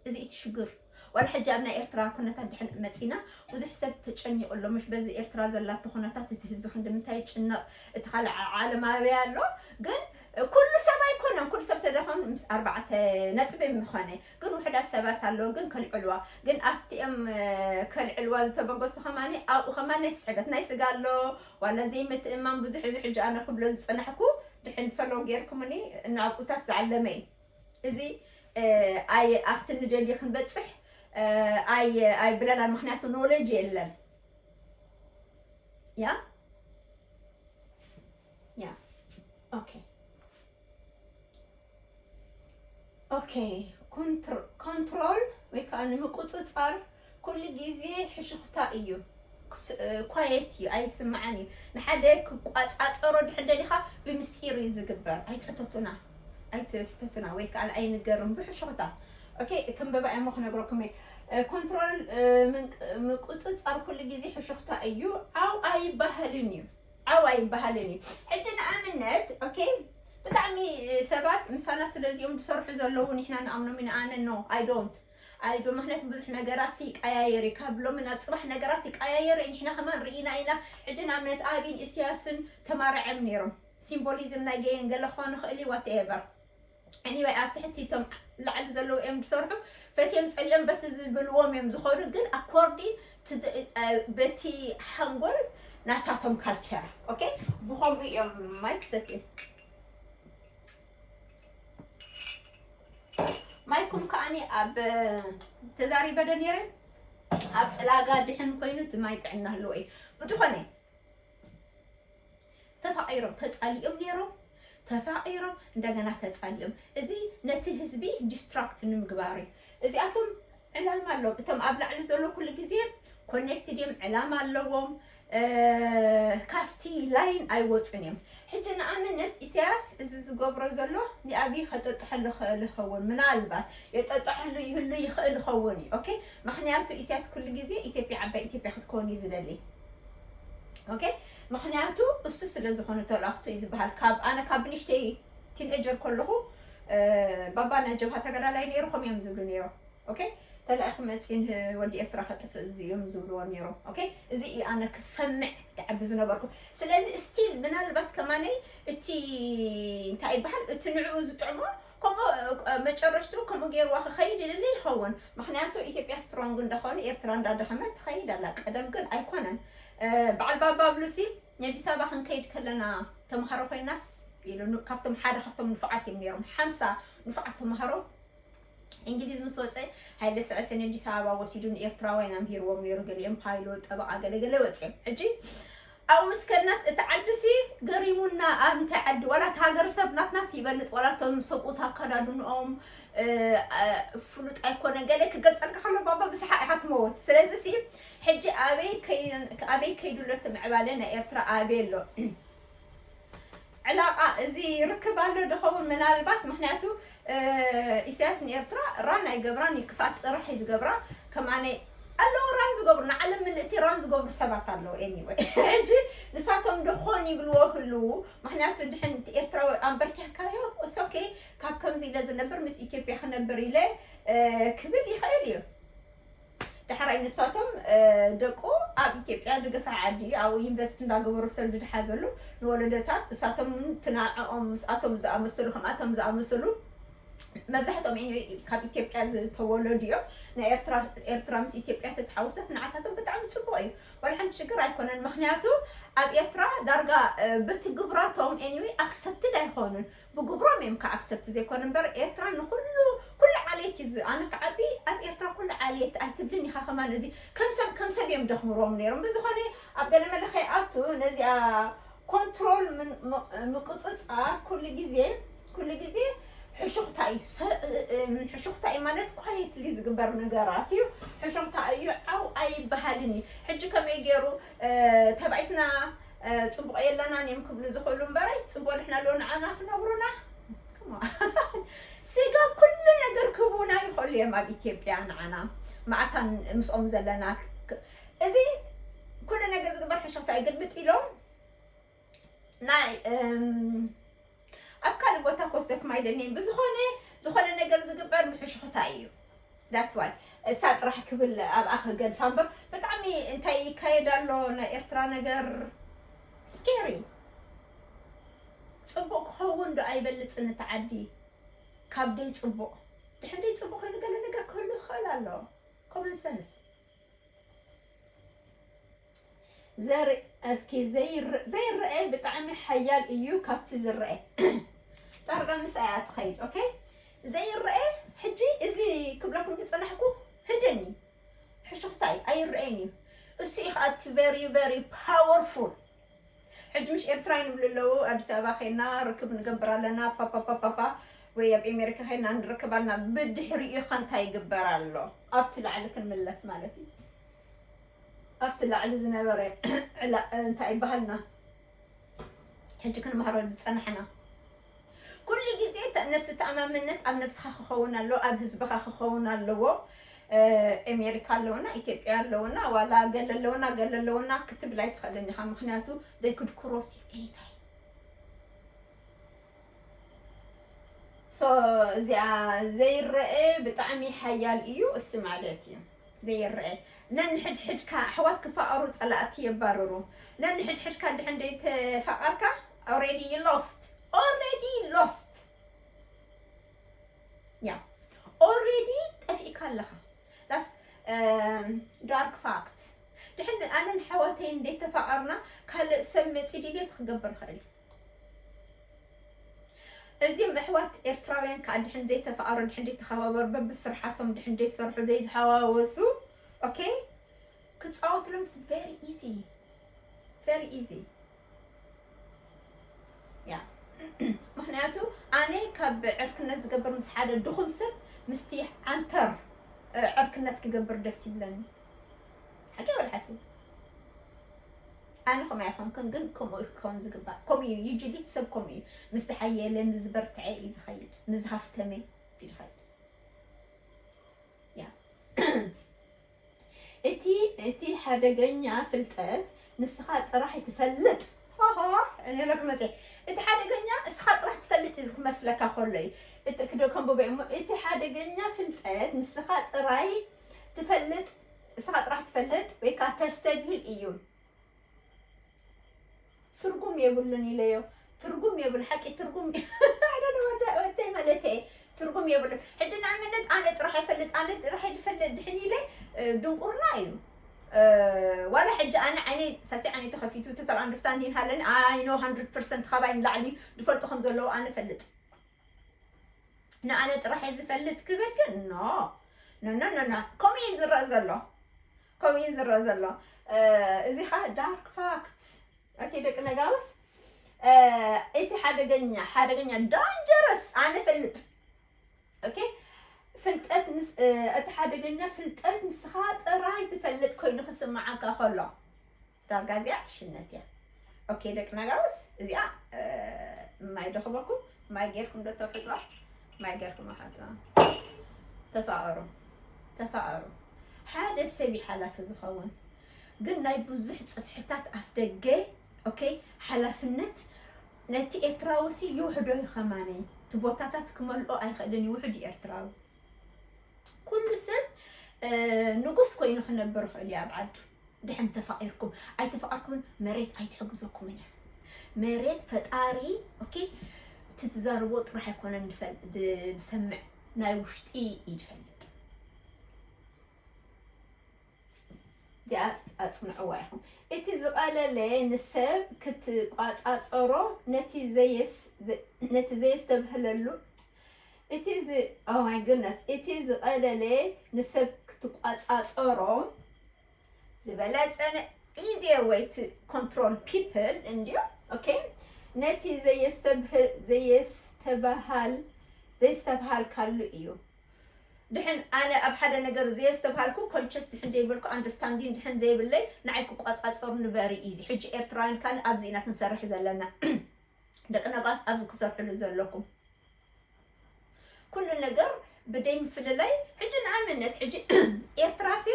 እዚ እቲ ሽግር። ዋላ ሕጂ ኣብ ናይ ኤርትራ ኩነታት ድሕን መጺና ብዙሕ ሰብ ተጨኒቑ ኣሎ። ምሽ በዚ ኤርትራ ዘላቶ ኩነታት እቲ ህዝቢ ክንዲ ምንታይ ይጭነቕ፣ እቲ ካልእ ዓ-፣ ዓለም ኣበይ ኣሎ። ግን ኩሉ ሰብ ኣይኮነን፣ ኩሉ ሰብ ተደኸም ምስ ኣርባዕተ ነጥቢ ምኾነ። ግን ውሑዳት ሰባት ኣለዉ ግን ከልዕልዋ። ግን ኣብቲኦም፣ እ፣ ከልዕልዋ ዝተበገሱ ከማኒ ኣብኡ ከማን ናይ ስሕበት ናይ ስጋ ኣሎ። ዋላ ዘይምትእማን ብዙሕ እዚ ሕጂ ኣነ ክብሎ ዝጸናሕኩ ድሕን ፈሎ ጌርኩምኒ ናብኡታት ዝዓለመ እዩ። እዚ፣ እ፣ ኣይ-፣ ኣብቲ ንደልዮ ክንበጽሕ፣ እ፣ ኣይ-፣ ኣይብለናን፣ ምኽንያቱ ኖሌጅ የለን። ያ? ያ። ኦኬ። ኦኬ። ኮንትሮ-፣ ኮንትሮል ወይ ከኣ ንምቁጽጻር ኩሉ ግዜ ሕሹኽታ እዩ። ክስ-፣ እ፣ ኳየት እዩ፣ ኣይስማዕን እዩ። ንሓደ ክቋጻጸሮ ድሕር ደሊኻ ብምስጢር እዩ ዝግበር። ኣይትሕተቱና፣ ኣይትሕተቱና ወይ ከኣ ኣይንገርም ብሕሹኽታ። ኦኬ፣ ክንበባ እየ እሞ ክነግረኩም እየ። እ፣ ኮንትሮል፣ እ፣ ምንቅ-፣ ምቁጽጻር ኩሉ ግዜ ሕሹኽታ እዩ። ዓው ኣይበሃልን እዩ። ዓው ኣይበሃልን እዩ። ሕጂ ንኣብነት፣ ኦኬ፣ ብጣዕሚ፣ እ፣ ሰባት ምሳና ስለዚኦም ዝሰርሑ ዘለዉ ንሕና ንኣምኖም ኢና። ኣነ ኖ፣ ኣይ ዶንት። ኣይ ዶ-፣ ምኽንያቱ ብዙሕ ነገራት ይቀያየር እዩ። ካብ ሎሚ ናብ ጽባሕ ነገራት ይቀያየር እዩ። ንሕና ከማን ርኢና ኢና። ሕጂ ንኣብነት ኣብይን ኢሳያስን ተማራዕም ነይሮም። ሲምቦሊዝም ናይ ገየን ገለ ክኾን ይኽእል እዩ፣ ዋትኤቨር። ኤኒወይ፣ ኣብ ትሕቲ እቶም ላዕሊ ዘለዉ እዮም ዝሰርሑ። ፈትዮም ጸሊኦም በቲ ዝብልዎም እዮም ዝኸዱ፣ ግን ኣኮርዲን ቱ ደ-፣ እ፣ በቲ ሓንጎል ናታቶም ካልቸር። ኦኬ፣ ብኸምኡ እዮም። ማይክ ሰትዩ። ማይኩም ከኣኒ ኣብ ተዛሪበ ዶ ነይረ? ኣብ ጥላጋ ድሕን ኮይኑ እቲ ማይ ጥዕና ህልዎ እዩ። ብዝኾነ ተፋቒሮም ተጻሊኦም ነይሮም፣ ተፋቒሮም እንደገና ተጻሊኦም። እዚ ነቲ ህዝቢ ዲስትራክት ንምግባር እዩ። እዚኣቶም ዕላማ ኣለዎም። እቶም ኣብ ላዕሊ ዘሎ ኩሉ ግዜ ኮኔክትድ እዮም፣ ዕላማ ኣለዎም። እ፣ ካብቲ ላይን ኣይወጹን እዮም። ሕጂ ንኣብነት ኢሳያስ እዚ ዝገብሮ ዘሎ ንኣብይ ከጠጥሐሉ ይኽእል ይኸውን፣ ምናልባት የጠጥሐሉ ይህሉ ይኽእል ይኸውን እዩ። ኦኬ፣ ምኽንያቱ ኢሳያስ ኩሉ ግዜ ኢትዮጵያ ዓባይ ኢትዮጵያ ክትከውን እዩ ዝደሊ። ኦኬ፣ ምኽንያቱ እሱ ስለ ዝኾነ ተላእኽቱ እዩ ዝበሃል። ካብ ኣነ ካብ ንእሽተይ ቲንኤጀር ከለኹ፣ እ፣ ባባ ናይ ጀብሃ ተጋዳላይ ነይሩ፣ ከምኡ እዮም ዝብሉ ነይሮም። ኦኬ፣ ተላኢኹ መፂኡ ንወዲ ኤርትራ ከጥፍእ እዚ እዮም ዝብልዎ ነይሮም። ኦኬ፣ እዚ እዩ ኣነ ክሰምዕ ይዓቢ ዝነበርኩ። ስለዚ ስቲል ምናልባት ከማነይ እቲ እንታይ ይበሃል፣ እቲ ንዕኡ ዝጥዕሞ ከምኡ፣ እ፣ መጨረሽትኡ ከምኡ ገይርዋ ክኸይድ ይደሊ ይኸውን። ምኽንያቱ ኢትዮጵያ ስትሮንግ እንደኾነ ኤርትራ እንዳደኸመት ትኸይድ ኣላ። ቀደም ግን ኣይኮነን። እ፣ በዓል ባባ ብሉሲ ንኣዲስ ኣበባ ክንከይድ ከለና ተምሃሮ ኮይናስ ኢሉ ኑ-፣ ካብቶም ሓደ ካብቶም ንፉዓት እዮም ነይሮም። ሓምሳ ንፉዓት ተምሃሮ እንግሊዝ ምስ ወፀ፣ ሃይለ ስላሴ ንኣዲስ ኣበባ ወሲዱ ንኤርትራውያን ኣምሂርዎም ነይሩ። ገሊኦም ፓይሎት፣ ጠበቓ፣ ገለ ገለ ወፂኦም። ሕጂ ኣብኡ ምስ ከድናስ እቲ ዓዲሲ ገሪሙና፣ ኣብ እንታይ ዓዲ፣ ዋላ እቲ ሃገረሰብ ናትናስ ይበልጥ፣ ዋላ እቶም ሰብኡት ኣከዳድንኦም፣ እ፣ እ፣ ፍሉጥ ኣይኮነ። ገለ ክገልጸልካ ከሎ ባባ ብስሓቕ ኢኻ ትመውት። ስለዚ ሲ ሕጂ ኣበይ ከይ-፣ ኣበይ ከይዱ ኣሎ እቲ ምዕባለ ናይ ኤርትራ ኣበይ ኣሎ? ዕላቃ እዚ ርክብ ኣሎ ድኸውን ምናልባት፣ ምኽንያቱ፣ እ፣ ኢሳያስ ንኤርትራ ራን ኣይገብራን፣ ይክፋት ጥራሕ እዩ ዝገብራ። ከማነይ ኣለዉ ራን ዝገብሩ፣ ንዓለም ምልእቲ ራን ዝገብሩ ሰባት ኣለዉ። ኤኒወይ፣ ሕጂ ንሳቶም ደኾን ይብልዎ ህልዉ፣ ምኽንያቱ ድሕን እቲ ኤርትራዊ ኣንበርኪሕካዮ፣ እስ ኦኬ፣ ካብ ከምዚ ኢለ ዝነብር ምስ ኢትዮጵያ ክነብር ኢለ፣ እ፣ ክብል ይኽእል እዩ። ዳሕራይ ንሳቶም፣ እ፣ ደቁ ኣብ ኢትዮጵያ ዝገፍሐ ዓዲ እዩ። ኣብኡ ኢንቨስት እንዳገበሩ ሰልዲ ዝሓዘሉ ንወለዶታት፣ እሳቶም ትናዕኦም ምስኣቶም ዝኣመሰሉ፣ ከምኣቶም ዝኣመሰሉ መብዛሕትኦም ኤኒወይ ካብ ኢትዮጵያ ዝተወለዱ እዮም። ናይ ኤርትራ፣ ኤርትራ ምስ ኢትዮጵያ ተተሓወሰት ንዓታቶም ብጣዕሚ ጽቡቕ እዩ። ዋላ ሓንቲ ሽግር ኣይኮነን። ምኽንያቱ ኣብ ኤርትራ ዳርጋ፣ እ፣ በቲ ግብራቶም ኤኒወይ ኣክሰፕትድ ኣይኾኑን። ብግብሮም እዮም ከ ኣክሰፕት ዘይኮኑ እምበር ኤርትራ ንኩሉ፣ ኩሉ ዓሌት እዩ ዝ-፣ ኣነ ክዓቢ ኣብ ኤርትራ ኩሉ ዓሌት ኣይትብልን ኢኻ። ከማን እዚ ከም ሰብ፣ ከም ሰብ እዮም ደኽምሮም ነይሮም። ብዝኾነ ኣብ ገለ መለ ከይኣቱ ነዚኣ ኮንትሮል ምን-፣ ም-፣ ምቁጽጻር ኩሉ ግዜ፣ ኩሉ ግዜ ሕሹኽታ እዩ። ሰ-፣ እ-፣ እ-፣ ሕሹኽታ እዩ ማለት ኳየትሊ ዝግበር ነገራት እዩ። ሕሹኽታ እዩ፣ ዓው ኣይበሃልን እዩ። ሕጂ ከመይ ገይሩ፣ እ፣ ተባኢስና፣ እ፣ ጽቡቕ የለናን እዮም ክብሉ ዝኽእሉ እምበረይ፣ ጽቡቕ ንሕና ኣለዎ ንዓና ክነብሩና። Come on። ስጋ ኩሉ ነገር ክህቡና ይኽእሉ እዮም ኣብ ኢትዮጵያ ንዓና። መዓታን ምስኦም ዘለና ክ-፣ እዚ ኩሉ ነገር ዝግበር ሕሹኽታ እዩ። ግልብጥ ኢሎም ናይ፣ እም፣ ኣብ ካልእ ቦታ ክወስደኩም ኣይደልየን። ብዝኾነ፣ ዝኾነ ነገር ዝግበር ብሕሹኽታ እዩ። That's why እሳ ጥራሕ ክብል ኣብኣ ክገድፋ እምበር ብጣዕሚ እንታይ ይካየድ ኣሎ ናይ ኤርትራ ነገር ስኬሪ። ጽቡቕ ክኸውን ዶ ኣይበልጽን እቲ ዓዲ ካብ ደይ ጽቡቕ? ድሕን ደይ ጽቡቕ ኮይኑ ገለ ነገር ክህሉ ይኽእል ኣሎ። ኮመን ሰንስ። ዘርኢ፣ እስኪ ዘይር-፣ ዘይረአ ብጣዕሚ ሓያል እዩ ካብቲ ዝረአ። ዳርጋ ምስኣ እያ ትኸይድ። ኦኬ፣ ዘይረአ። ሕጂ እዚ ክብለኩም ዝጸናሕኩ ህድን እዩ። ሕሹኽታይ ኣይረአን እዩ። እሱ እዩ ከዓ እቲ ቨሪ ቨሪ ፓወርፉል። ሕጂ ምሽ ኤርትራ ንብሉ ኣለዉ፣ ኣዲስ ኣበባ ኸይና ርክብ ንገብር ኣለና፣ ፓፓፓፓፓ፣ ወይ ኣብ ኤሜሪካ ኸይና ንርክብ ኣለና። ብድሕሪኡ ኸ እንታይ ይግበር ኣሎ? ኣብቲ ላዕሊ ክንምለስ ማለት እዩ። ኣብቲ ላዕሊ ዝነበረ ዕላ-፣ እንታይ ይበሃልና? ሕጂ ክንመሃሮ ዝጸናሕና። ኩሉ ግዜ ነብሲ ተኣማምነት ኣብ ነብስኻ ክኸውን ኣለዎ፣ ኣብ ህዝብኻ ክኸውን ኣለዎ። ኣሜሪካ ኣለውና፣ ኢትዮጵያ ኣለውና፣ ዋላ ገለ ኣለውና፣ ገለ ኣለውና ክትብል ኣይትኽእልን ኢኻ። ምክንያቱ they could cross you anytime። So እዚኣ ዘይረአ ብጣዕሚ ሓያል እዩ እሱ ማለት እዩ። ዘይረአ ነንሕድሕድካ ኣሕዋት ክፋቐሩ ጸላእቲ የባርሩ። ነንሕድሕድካ ድሕን ደይተፋቐርካ already you lost, already lost። ያ already ጠፊእካ ኣለኻ። That's dark fact። ድሕን ኣነን ሓዋተይን ደይተፋቐርና ካልእ ሰብ መፂ ድሌት ክገብር ይኽእል እዩ። እዚም ኣሕዋት ኤርትራውያን ከዓ ድሕን ዘይተፋቐሩ፣ ድሕን ዘይተኸባበሩ፣ በብስርሓቶም ድሕን ዘይሰርሑ፣ ዘይተሓዋወሱ፣ okay፣ ክፃወትሎም very easy, very easy። ያ ምክንያቱ ኣነ ካብ ዕርክነት ዝገብር ምስ ሓደ ድኹም ሰብ ምስቲ ዓንተር ዕርክነት ክገብር ደስ ይብለኒ። ሓቂ ወላ ሓሲ ኣነ ከምኡ ኣይኮንኩን፣ ግን ከምኡ ክኸውን ዝግባእ ከምኡ እዩ። Usually ሰብ ከምኡ እዩ። ምስ ዝሓየለ ምስ ዝበርትዐ እዩ ዝኸይድ፣ ምስ ዝሃፍተመ እዩ ዝኸይድ። ያ እቲ እቲ ሓደገኛ ፍልጠት ንስኻ ጥራሕ ትፈልጥ። ሆሆ እኔ ረግመፀ እቲ ሓደገኛ እስኻ ጥራሕ ትፈልጥ እዩ ክመስለካ ከሎ እዩ። እቲ ክደ ከንብቦ እሞ እቲ ሓደገኛ ፍልጠት ንስኻ ጥራይ ትፈልጥ፣ እስኻ ጥራሕ ትፈልጥ ወይ ከዓ ተስተብሂል እዩ። ትርጉም የብሉን ኢለዮ። ትርጉም የብሉ ሓቂ ትርጉም ወደይ ማለት እየ። ትርጉም የብሉን። ሕጂ ንኣብነት ኣነ ጥራሕ ይፈልጥ፣ ኣነ ጥራሕ ይፈልጥ ድሕን ኢለ ድንቁርና እዩ። ዋላ ሕጂ ኣነ ዓይነይ ሳሲ ዓይነይ ተኸፊቱ total understanding ሃለኒ፣ I know hundred percent ካባይ ንላዕሊ ዝፈልጡ ከም ዘለዉ ኣነ ፈልጥ። ንኣነ ጥራሕ እየ ዝፈልጥ ክብል ግን no no no no no። ከምኡ እዩ ዝረአ ዘሎ፣ ከምኡ እዩ ዝረአ ዘሎ። እዚ ኸዓ dark fact። Okay ደቂ ነጋውስ፣ እቲ ሓደገኛ ሓደገኛ dangerous ኣነ ፈልጥ። Okay ፍልጠት ምስ እቲ ሓደገኛ ፍልጠት ንስኻ ጥራይ ትፈልጥ ኮይኑ ክስምዓካ ከሎ ዳርጋ እዚኣ ዕሽነት እያ። Okay ደቂ ነጋውስ እዚኣ ማይ ዶ ክበኩም፣ ማይ ጌርኩም ዶ ተውሕጥዋ፣ ማይ ጌርኩም ኣሓጥዋ። ተፋቐሩ፣ ተፋቐሩ። ሓደ ሰብ እዩ ሓላፊ ዝኸውን፣ ግን ናይ ብዙሕ ጽፍሕታት ኣፍ ደገ። Okay ሓላፍነት ነቲ ኤርትራዊ ሲ ይውሕዶ እዩ ከማነይ። እቲ ቦታታት ክመልኦ ኣይኽእልን እዩ፣ ውሕድ እዩ ኤርትራዊ። ኩሉ ሰብ ንጉስ ኮይኑ ክነብር ይኽእል እዩ ኣብ ዓዱ። ድሕን ተፋቒርኩም ኣይተፋቐርኩምን መሬት ኣይትሕግዘኩምን እያ። መሬት ፈጣሪ okay እቲ ትዛርቦ ጥራሕ ኣይኮነን ዝሰምዕ፣ ናይ ውሽጢ እዩ ዝፈልጥ። እዚኣ ኣፅንዕዋ ኢኹም። እቲ ዝቐለለ ንሰብ ክትቋፃፀሮ ነቲ ዘየስ ነቲ ዘየስተብህለሉ እቲ ዝ oh my goodness እቲ ዝቐለለ ንሰብ ክትቋፃፀሮ ዝበለፀ easier way to control people እንድዩ። Okay ነቲ ዘየስተብህል ዘየስተብሃል ዘየስተብሃልካሉ እዩ። ድሕን ኣነ ኣብ ሓደ ነገር ዘየስተብሃልኩ conscious ድሕን ዘይብልኩ understanding ድሕን ዘይብለይ ንዓይ ክቋፃፀሩ ንበሪ easy። ሕጂ ኤርትራውያን ካን ኣብዚ ኢና ክንሰርሕ ዘለና። ደቂ ነጋስ ኣብዚ ክሰርሕሉ ዘለኩም ኩሉ ነገር ብደይ ምፍልላይ። ሕጂ ንኣብነት ሕጂ ኤርትራ ሲ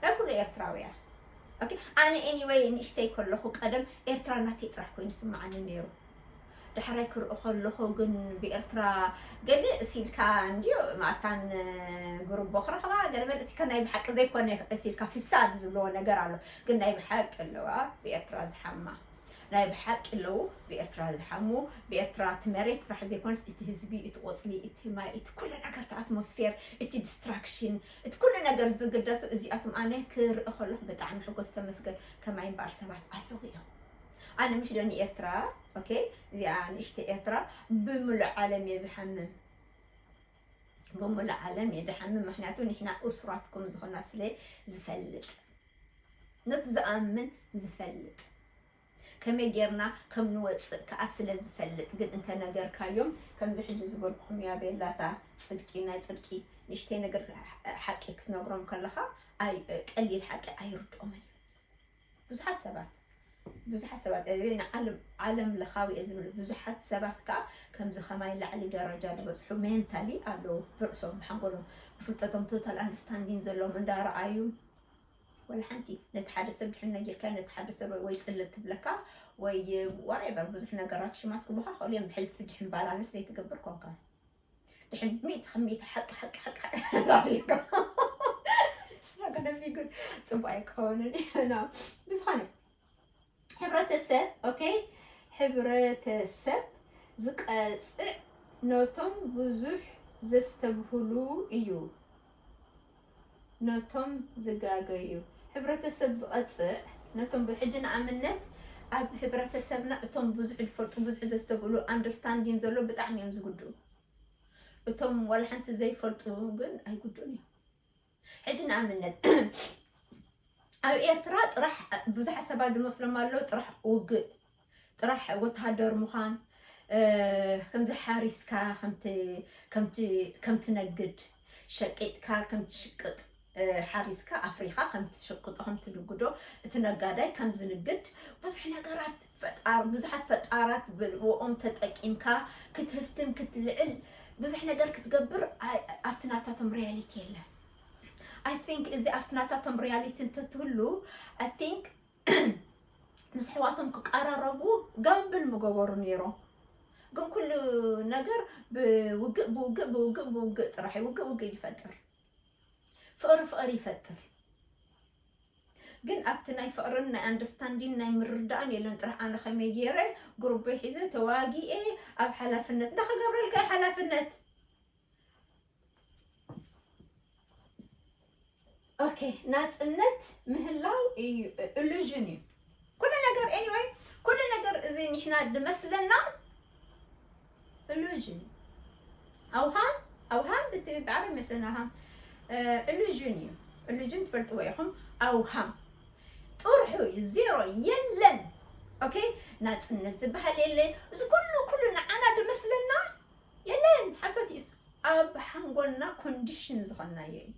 ናይ ኩሉ ኤርትራውያ okay ኣነ anyway ንእሽተይ ከለኹ ቀደም ኤርትራ ናተይ ጥራሕ ኮይኑ ስምዓኒ ነይሩ። ዳሕራይ ክርኢ ከለኹ ግን ብኤርትራ ገለ እሲልካ እንድዩ ማእታን ግሩቦ ክረኽባ ገለ መለ እሲልካ ናይ ብሓቂ ዘይኮነ እሲልካ ፊሳድ ዝብልዎ ነገር ኣሎ። ግን ናይ ብሓቂ ኣለዋ ብኤርትራ ዝሓማ ናይ ብሓቂ ኣለዉ ብኤርትራ ዝሓሙ። ብኤርትራ እቲ መሬት ጥራሕ ዘይኮነስ እቲ ህዝቢ እቲ ቆፅሊ እቲ ማይ እቲ ኩሉ ነገር እቲ ኣትሞስፌር እቲ ዲስትራክሽን እቲ ኩሉ ነገር ዝግደሱ እዚኣቶም ኣነ ክርኢ ከለኹ ብጣዕሚ ሕጎስ ተመስገን። ከማይ እምበኣር ሰባት ኣለዉ እዮም። ኣነ ምሽ ዶ ንኤርትራ okay እዚኣ ንእሽተ ኤርትራ ብምሉእ ዓለም እየ ዝሓምም። ብምሉእ ዓለም እየ ዝሓምም ምክንያቱ ንሕና እሱራት ከም ዝኾና ስለ ዝፈልጥ ነት ዝኣምን ዝፈልጥ ከመይ ጌርና ከም ንወፅእ ከዓ ስለ ዝፈልጥ ግን እንተነገርካዮም ከምዚ ሕጂ ዝበልኩኹም እያ ቤላታ ፅድቂ ናይ ፅድቂ ንእሽተይ ነገር ሓቂ ክትነግሮም ከለኻ ቀሊል ሓቂ ኣይርድኦምን እዩ። ብዙሓት ሰባት ብዙሓት ሰባት እዚ ንዓለም ዓለም ለኻዊ እየ ዝብል ብዙሓት ሰባት ከዓ ከምዚ ከማይ ላዕሊ ደረጃ ዝበፅሑ ሜንታሊ ኣለዉ። ብርእሶም ብሓንጎሎም ብፍልጠቶም ቶታል ኣንደርስታንዲን ዘለዎም እንዳረኣዩ ወላ ሓንቲ ነቲ ሓደ ሰብ ድሕን ነጊርካ ነቲ ሓደ ሰብ ወይ ፅልእ ትብለካ ወይ ዋሬቨር ብዙሕ ነገራት ሽማት ክብሃ ክእሉ እዮም። ብሕልፊ ድሕን ባላንስ ዘይትገብር ኮንካ ድሕን ሚእቲ ከም ሚእቲ ሓቂ ሓቂ ሓቂ ሓቂ ስራገደፊጉን ፅቡቅ ኣይከውንን። ብዝኾነ ሕብረተሰብ ኦኬ፣ ሕብረተሰብ ዝቀፅዕ ነቶም ብዙሕ ዘስተብህሉ እዩ። ነቶም ዝጋገዩ ሕብረተሰብ ዝቐፅዕ ነቶም ሕጂ ንኣብነት ኣብ ሕብረተሰብና እቶም ብዙሕ ዝፈልጡ ብዙሕ ዘስተብህሉ ኣንደርስታንዲን ዘሎ ብጣዕሚ እዮም ዝጉድኡ። እቶም ዋላ ሓንቲ ዘይፈልጡ ግን ኣይጉድኡን እዮም። ሕጂ ንኣብነት ኣብ ኤርትራ ጥራሕ ብዙሓት ሰባት ዝመስሎም ኣለዉ ጥራሕ ውግእ ጥራሕ ወተሃደር ምዃን ከምዚ ሓሪስካ ከም ትነግድ ሸቂጥካ ከም ትሽቅጥ ሓሪስካ ኣፍሪኻ ከም ትሽቅጦ ከም ትንግዶ እቲ ነጋዳይ ከም ዝንግድ ብዙሕ ነገራት ፈጣር ብዙሓት ፈጣራት ብልዎም ተጠቂምካ ክትህፍትም ክትልዕል ብዙሕ ነገር ክትገብር ኣብቲ ናታቶም ሪያሊቲ የለን። I think እዚ ኣብቲ ናታቶም ሪያሊቲ እንተትህሉ I think ምስ ኣሕዋቶም ክቀራረቡ ጋምብል ምገበሩ ነይሮም። ግን ኩሉ ነገር ብውግእ ብውግእ ብውግእ ብውግእ ጥራሕ እዩ። ውግእ ውግእ ይፈጥር፣ ፍቕሪ ፍቕሪ ይፈጥር። ግን ኣብቲ ናይ ፍቕርን ናይ ኣንደርስታንዲን ናይ ምርዳእን የለን። ጥራሕ ኣነ ከመይ ገይረ ጉሩበይ ሒዘ ተዋጊኤ ኣብ ሓላፍነት እንታይ ክገብረልካ እዩ ሓላፍነት? ኦኬ ናፅነት ምህላው እዩ ኢሉዥን እዩ ኩሉ ነገር። Anyway ኩሉ ነገር እዚ ንሕና ድመስለና ኢሉዥን ኣውሃም ኣውሃም ብትብዓር ይመስለና ሃም ኢሉዥን እዩ። ኢሉዥን ትፈልጥዎ ኢኹም። ኣውሃም ጥርሑ እዩ ዜሮ የለን። ኦኬ ናፅነት ዝበሃል የለ። እዚ ኩሉ ኩሉ ንዓና ድመስለና የለን ሓሶት እዩ። ኣብ ሓንጎልና ኮንዲሽን ዝኾንናዮ እዩ።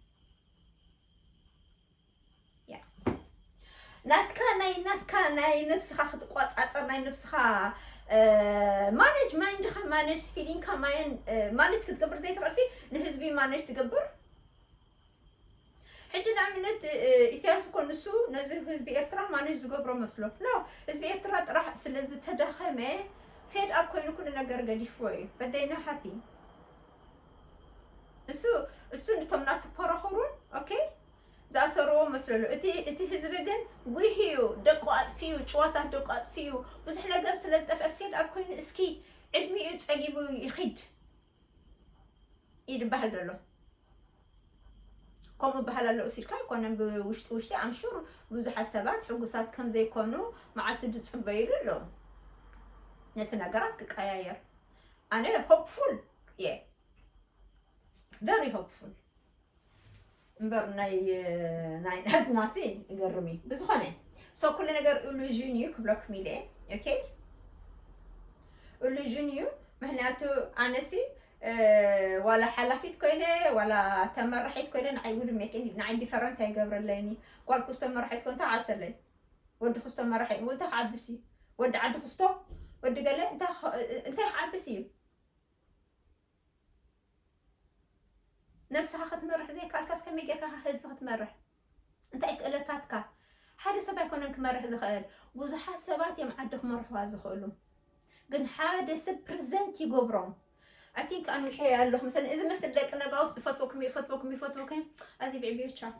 ናትካ ናይ ናትካ ናይ ነብስኻ ክትቆፃፀር ናይ ነብስኻ ማነጅ ማይንድኻ ማነጅ ፊሊንካ ማነጅ ክትገብር ዘይትኽእልሲ ንህዝቢ ማነጅ ትገብር። ሕጂ ንኣብነት ኢሳያስ እኮ ንሱ ነዚ ህዝቢ ኤርትራ ማነጅ ዝገብሮ መስሎ ኖ ህዝቢ ኤርትራ ጥራሕ ስለዝተዳኸመ ፌድ ኣብ ኮይኑ ኩሉ ነገር ገዲፍዎ እዩ። But they not happy እሱ እሱ ንቶም ናቱ ፖረኸሩን ኦኬ ዝኣሰርዎ መስለሉ እቲ እቲ ህዝቢ ግን ውህዩ ደቁ ኣጥፊዩ ጭዋታት ደቁ ኣጥፊዩ ብዙሕ ነገር ስለ ዝጠፍአ ፌድ ኣብ ኮይኑ እስኪ ዕድሚኡ ፀጊቡ ይኺድ ይድበሃል ዘሎ። ከምኡ በሃል ኣሎ እሱ ኢልካ ኣይኮነን ብውሽጢ ውሽጢ ኣምሹር ብዙሓት ሰባት ሕጉሳት ከም ዘይኮኑ መዓልቲ ዝፅበይሉ ኣለዉ። ነቲ ነገራት ክቀያየር ኣነ ሆፕፉል እየ። Very hopeful እምበር ናይ ናይ ናትናሲ ይገርም እዩ። ብዝኾነ so ኩሉ ነገር ኢሉዥን እዩ ክብለኩም ኢለ እየ። ኦኬ ኢሉዥን እዩ። ምክንያቱ ኣነሲ ዋላ ሓላፊት ኮይነ ዋላ ተመራሒት ኮይነ ንዓይ ውድ ሜኪን ንዓይ ዲፈረንት ኣይገብረለይኒ። ጓል ክስቶ መራሒት ኮንታ ዓብሰለይ ወዲ ክስቶ መራሒ እንታይ ክዓብስ እዩ? ወዲ ዓዲ ክስቶ ወዲ ገለ እንታይ ክዓብስ እዩ? ነብስኻ ክትመርሕ ዘይከኣልካስ ከመይ ጌርካ ህዝቢ ክትመርሕ? እንታይ ክእለታትካ? ሓደ ሰብ ኣይኮነን ክመርሕ ዝኽእል። ብዙሓት ሰባት እዮም ዓዲ ክመርሕዋ ዝኽእሉ። ግን ሓደ ሰብ ፕሬዘንት ይገብሮም። I think ኣንዊሐ ኣለኹ መሰለኒ። እዚ መስል ደቂ ነጋውስ እፈትወኩም እየ፣ እፈትወኩም እየ፣ እፈትወኩም እየ። ኣዚ ብዕብዮ ቻው።